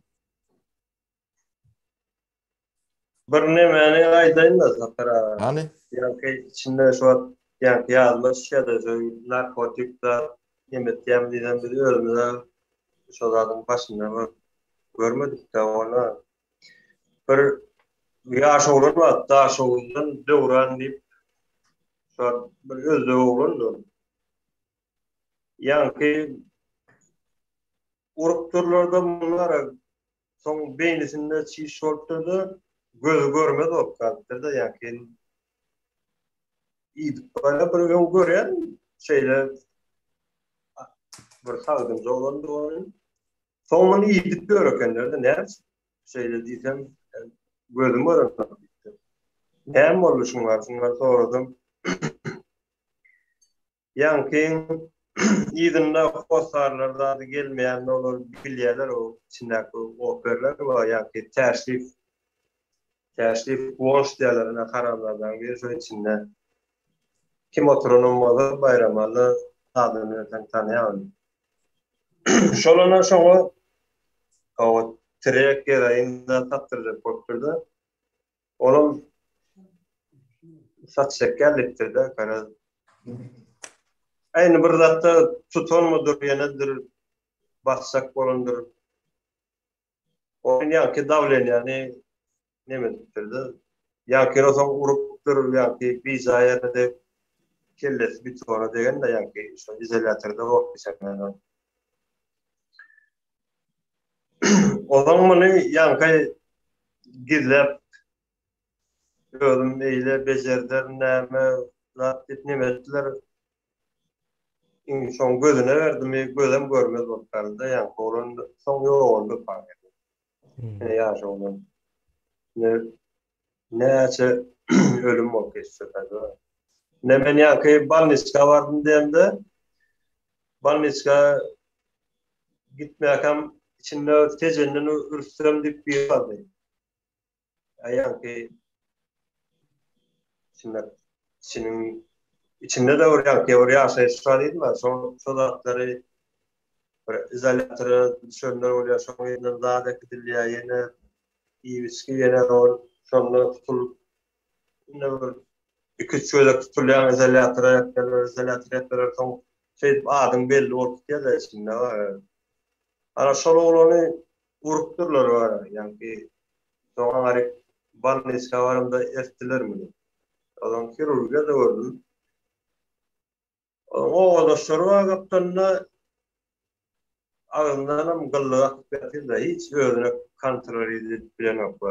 Bir nemäni aýdaýyn-da Sapar aga. Hany? Ýaňky içinde şu wagt ýaňky ýadyma düşýär-de şu narkotik zat nemetýämi diýsem biz özümiz-ä şo zadyň başynda bir görmedik-dä ony. Bir ýaş oglan bar Daşoguzdan Döwran diýip şo bir özbek oglandy ol. Ýaňky urupdyrlar-da munlara Soň beýnisinde çiş bolupdyr-da, gözi görmez bolup galypdyr-da, ýaňky iýdik barýar, bir öň görýän şeýle bir sagdynja oglandy ony. Soň muny iýdip ýör ekenler-de, näme üçin şeýle diýsem, gözüm görenok diýipdir. Näme boldy şuňa, şuňa soradym. Ýaňkyň yzynda hossarlar zady gelmeýänini olar bilýärler o içindäki operler bar ýaňky Täşliýew Täşliýew Guwanç diýýärler ine haramzadaň biri şo içinde kim oturanam bolsa Baýramaly adyny berseň tanaýar ony. Şol ene şoňa o trek geroin zat satdyrjak bolupdyrda. Olam satjak gelipdir-de, garaz. Aýny bir zatda tutanmydyr, ýenedir basjak bolandyr. Onuň ýaňky dawleniýany neme edipdir-de. Ýaňky soň urupdyr, ýaňky bijaý ýerine kellesi betona degen-de ýaňky şo izolýatorda bolup geçen. Ozaň muny ýaňky gizläp özüm eýle bejerder näme zat diýip neme etdiler. Iň soň gözüne berdimi gözem görmez bolup galdy ýaňky oglan soň ýogaldy paýhas. Ine ýaş oglan. Ine näçe ölüm bolup geçdi. Ine men ýaňky bolniçka bardym diýemde bolniçka gitmäkäm içinde Tejenden Rüstem diýip biri bardy. Ýaňky içinde içiniň içinde de bir ýaňky bir ýaşaýyş bar diýdim-ä, şo şo zatlary bir izolýatora düşenler bolýar, şoň ýerinden zat äkidilýär, ýene iýip-içgi ýene ol şonda tutulyp indi bir iki-üç gezek tutulýaň izolýatora ýatýarlar, izolýatora ýatýarlar, soň şeýdip adyň belli bolup gidýär-de içinde. Ana şol oglany urupdyrlar bar, ýaňky soň aňaryk bolniçka baramda eltdiler muny. Ozan hirurgiýada gördüm. Onuň obadaşlary bar gapdalynda agzyndanam gyllyk akyp ýatyr-da, hiç özüne kontrol edip bilenok.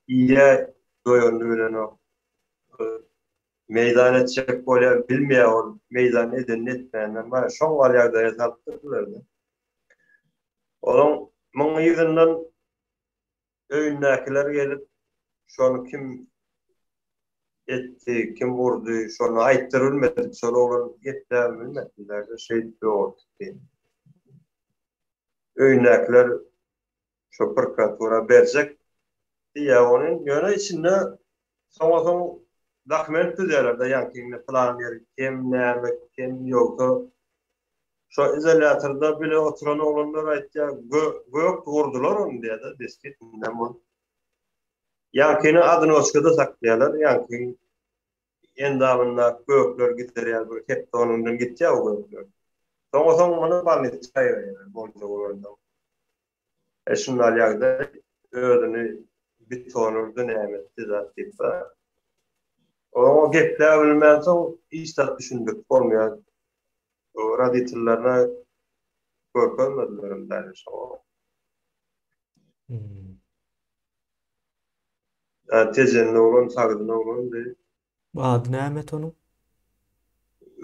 Iýýär, doýanyny bilenok. Meýdan etjek bolýar, bilmeýär ol meýdan edenini etmäninem bar. Şoň gal ýagdaýa salypdyrlar-da. Onuň muň yzyndan öýündäkiler gelip, şony kim etdi, kim urdy, şony aýtdyrybilmedik, şol oglan gepläbem bilmedi, şeýdip ýogalyp gitdi. Öýündäkiler şo prokuratura berjek diýýär ony, ýöne içinde soňa soň dokument düzýärler-de, ýaňky indi pylan ýeri kim, näme, kim, ýogsa Şo izolýatorda bile oturan oglanlar aýtýar, gök urdular ony diýýär-de, desgitinde bu. Ýaňkyny odinoçkada saklaýarlar, ýaňky endamyndaky gökler gider ýaly bir hepde on günden gitýär o gökler. Soňa soň muny bolnisa goýberýärler, bolja bolansoň. E şundan ýagdaý özüni beton urdy näme etdi zat diýip. Oňa gepläp bilmänsoň hiç zat düşündirip bolmaýar. O roditellerine görkezmediler hem däl şoňa. Tejenli oglan, sagdyn oglandy. Ady nämet onuň?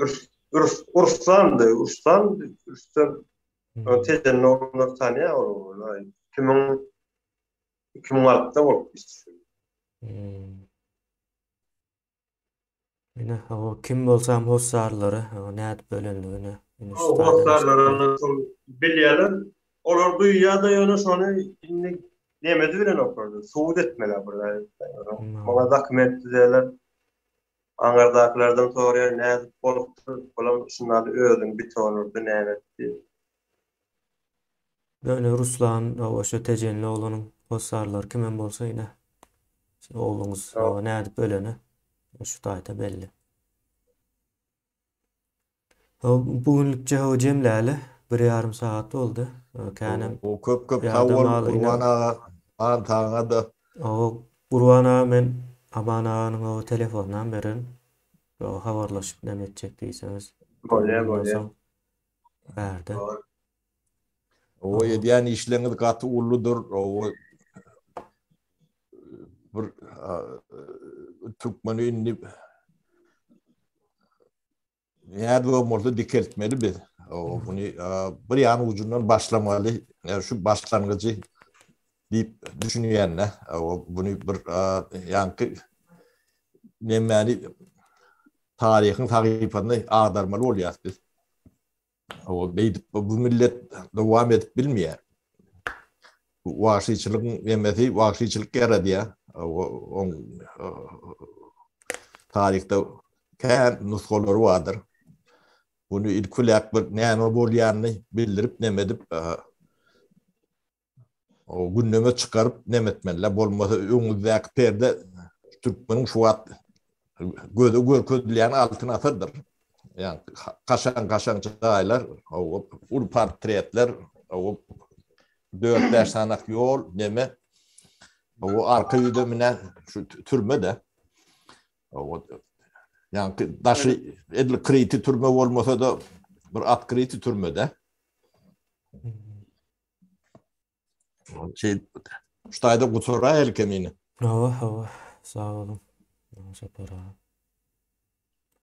Ürs, Ürs, Urslandy, Urslan, Rüstem. Tejenli oglanlar tanýar ol oglan. 2000 2006-da bolup geçdi. Hmm. Ine, o kim bolsam hossarlary, o nädip ölenligini. Ine şu hossarlaryny şol bilýärler. Olar duýýar-da ýöne şony indi nemedi bilen okardy. Subut etmeli bir zat. Maňa dokument düzerler. Aňyrdakylardan soraýar, nädip bolupdyr? Olam şundan özüni bitonurdy, näme etdi? Ýöne Ruslan o şo tejenli oglanyň hossarlary kimem bolsa ine ogluňyz nädip öleni şu taýda belli. Bu günlükçe ho jemläli. Bir ýarym sagat boldy. Känem Köp köp sag bol Gurban aga. Aman saňa-da. Gurban aga men Aman aganyň o telefonynam bererin. Habarlaşyp näme etjek diýseňiz. Bolýar bolýar. Bärde. O edýän işleriňiz gaty uludyr. O bir türkmeni indi nädip bolsa dikeltmeli biz. O muny bir ýan ujundan başlamaly. Şu başlangyjy diýip düşünýän-de. O muny bir ýaňky nemäni taryhyň sahypasyny agdarmaly bolýas biz. O beýdip bu millet dowam edip bilmeýär. Bu wagşyçylygyň nemesi wagşyçylyk ýaradýar. Oň taryhda kän nusgalary bardyr. Bunu ilki bilen bir näme bolýanyny bildirip neme edip O gündeme çykaryp neme etmeliler, bolmasa öňüňizdäki perde türkmeniň şu wagt göze görkezilýän altyn asyrdyr. Ýa kaşaň-kaşaň jaýlar, uly portretler, dört-bäş sanak ýol, neme. O arka ýüze minen şu türme-de. Ýa daşy edil kriti türme bolmasa-da bir otkriti türme-de. Şey, şu taýda gutaraýaly kemini. Hawa, hawa. Sag boluň. Sapar aga.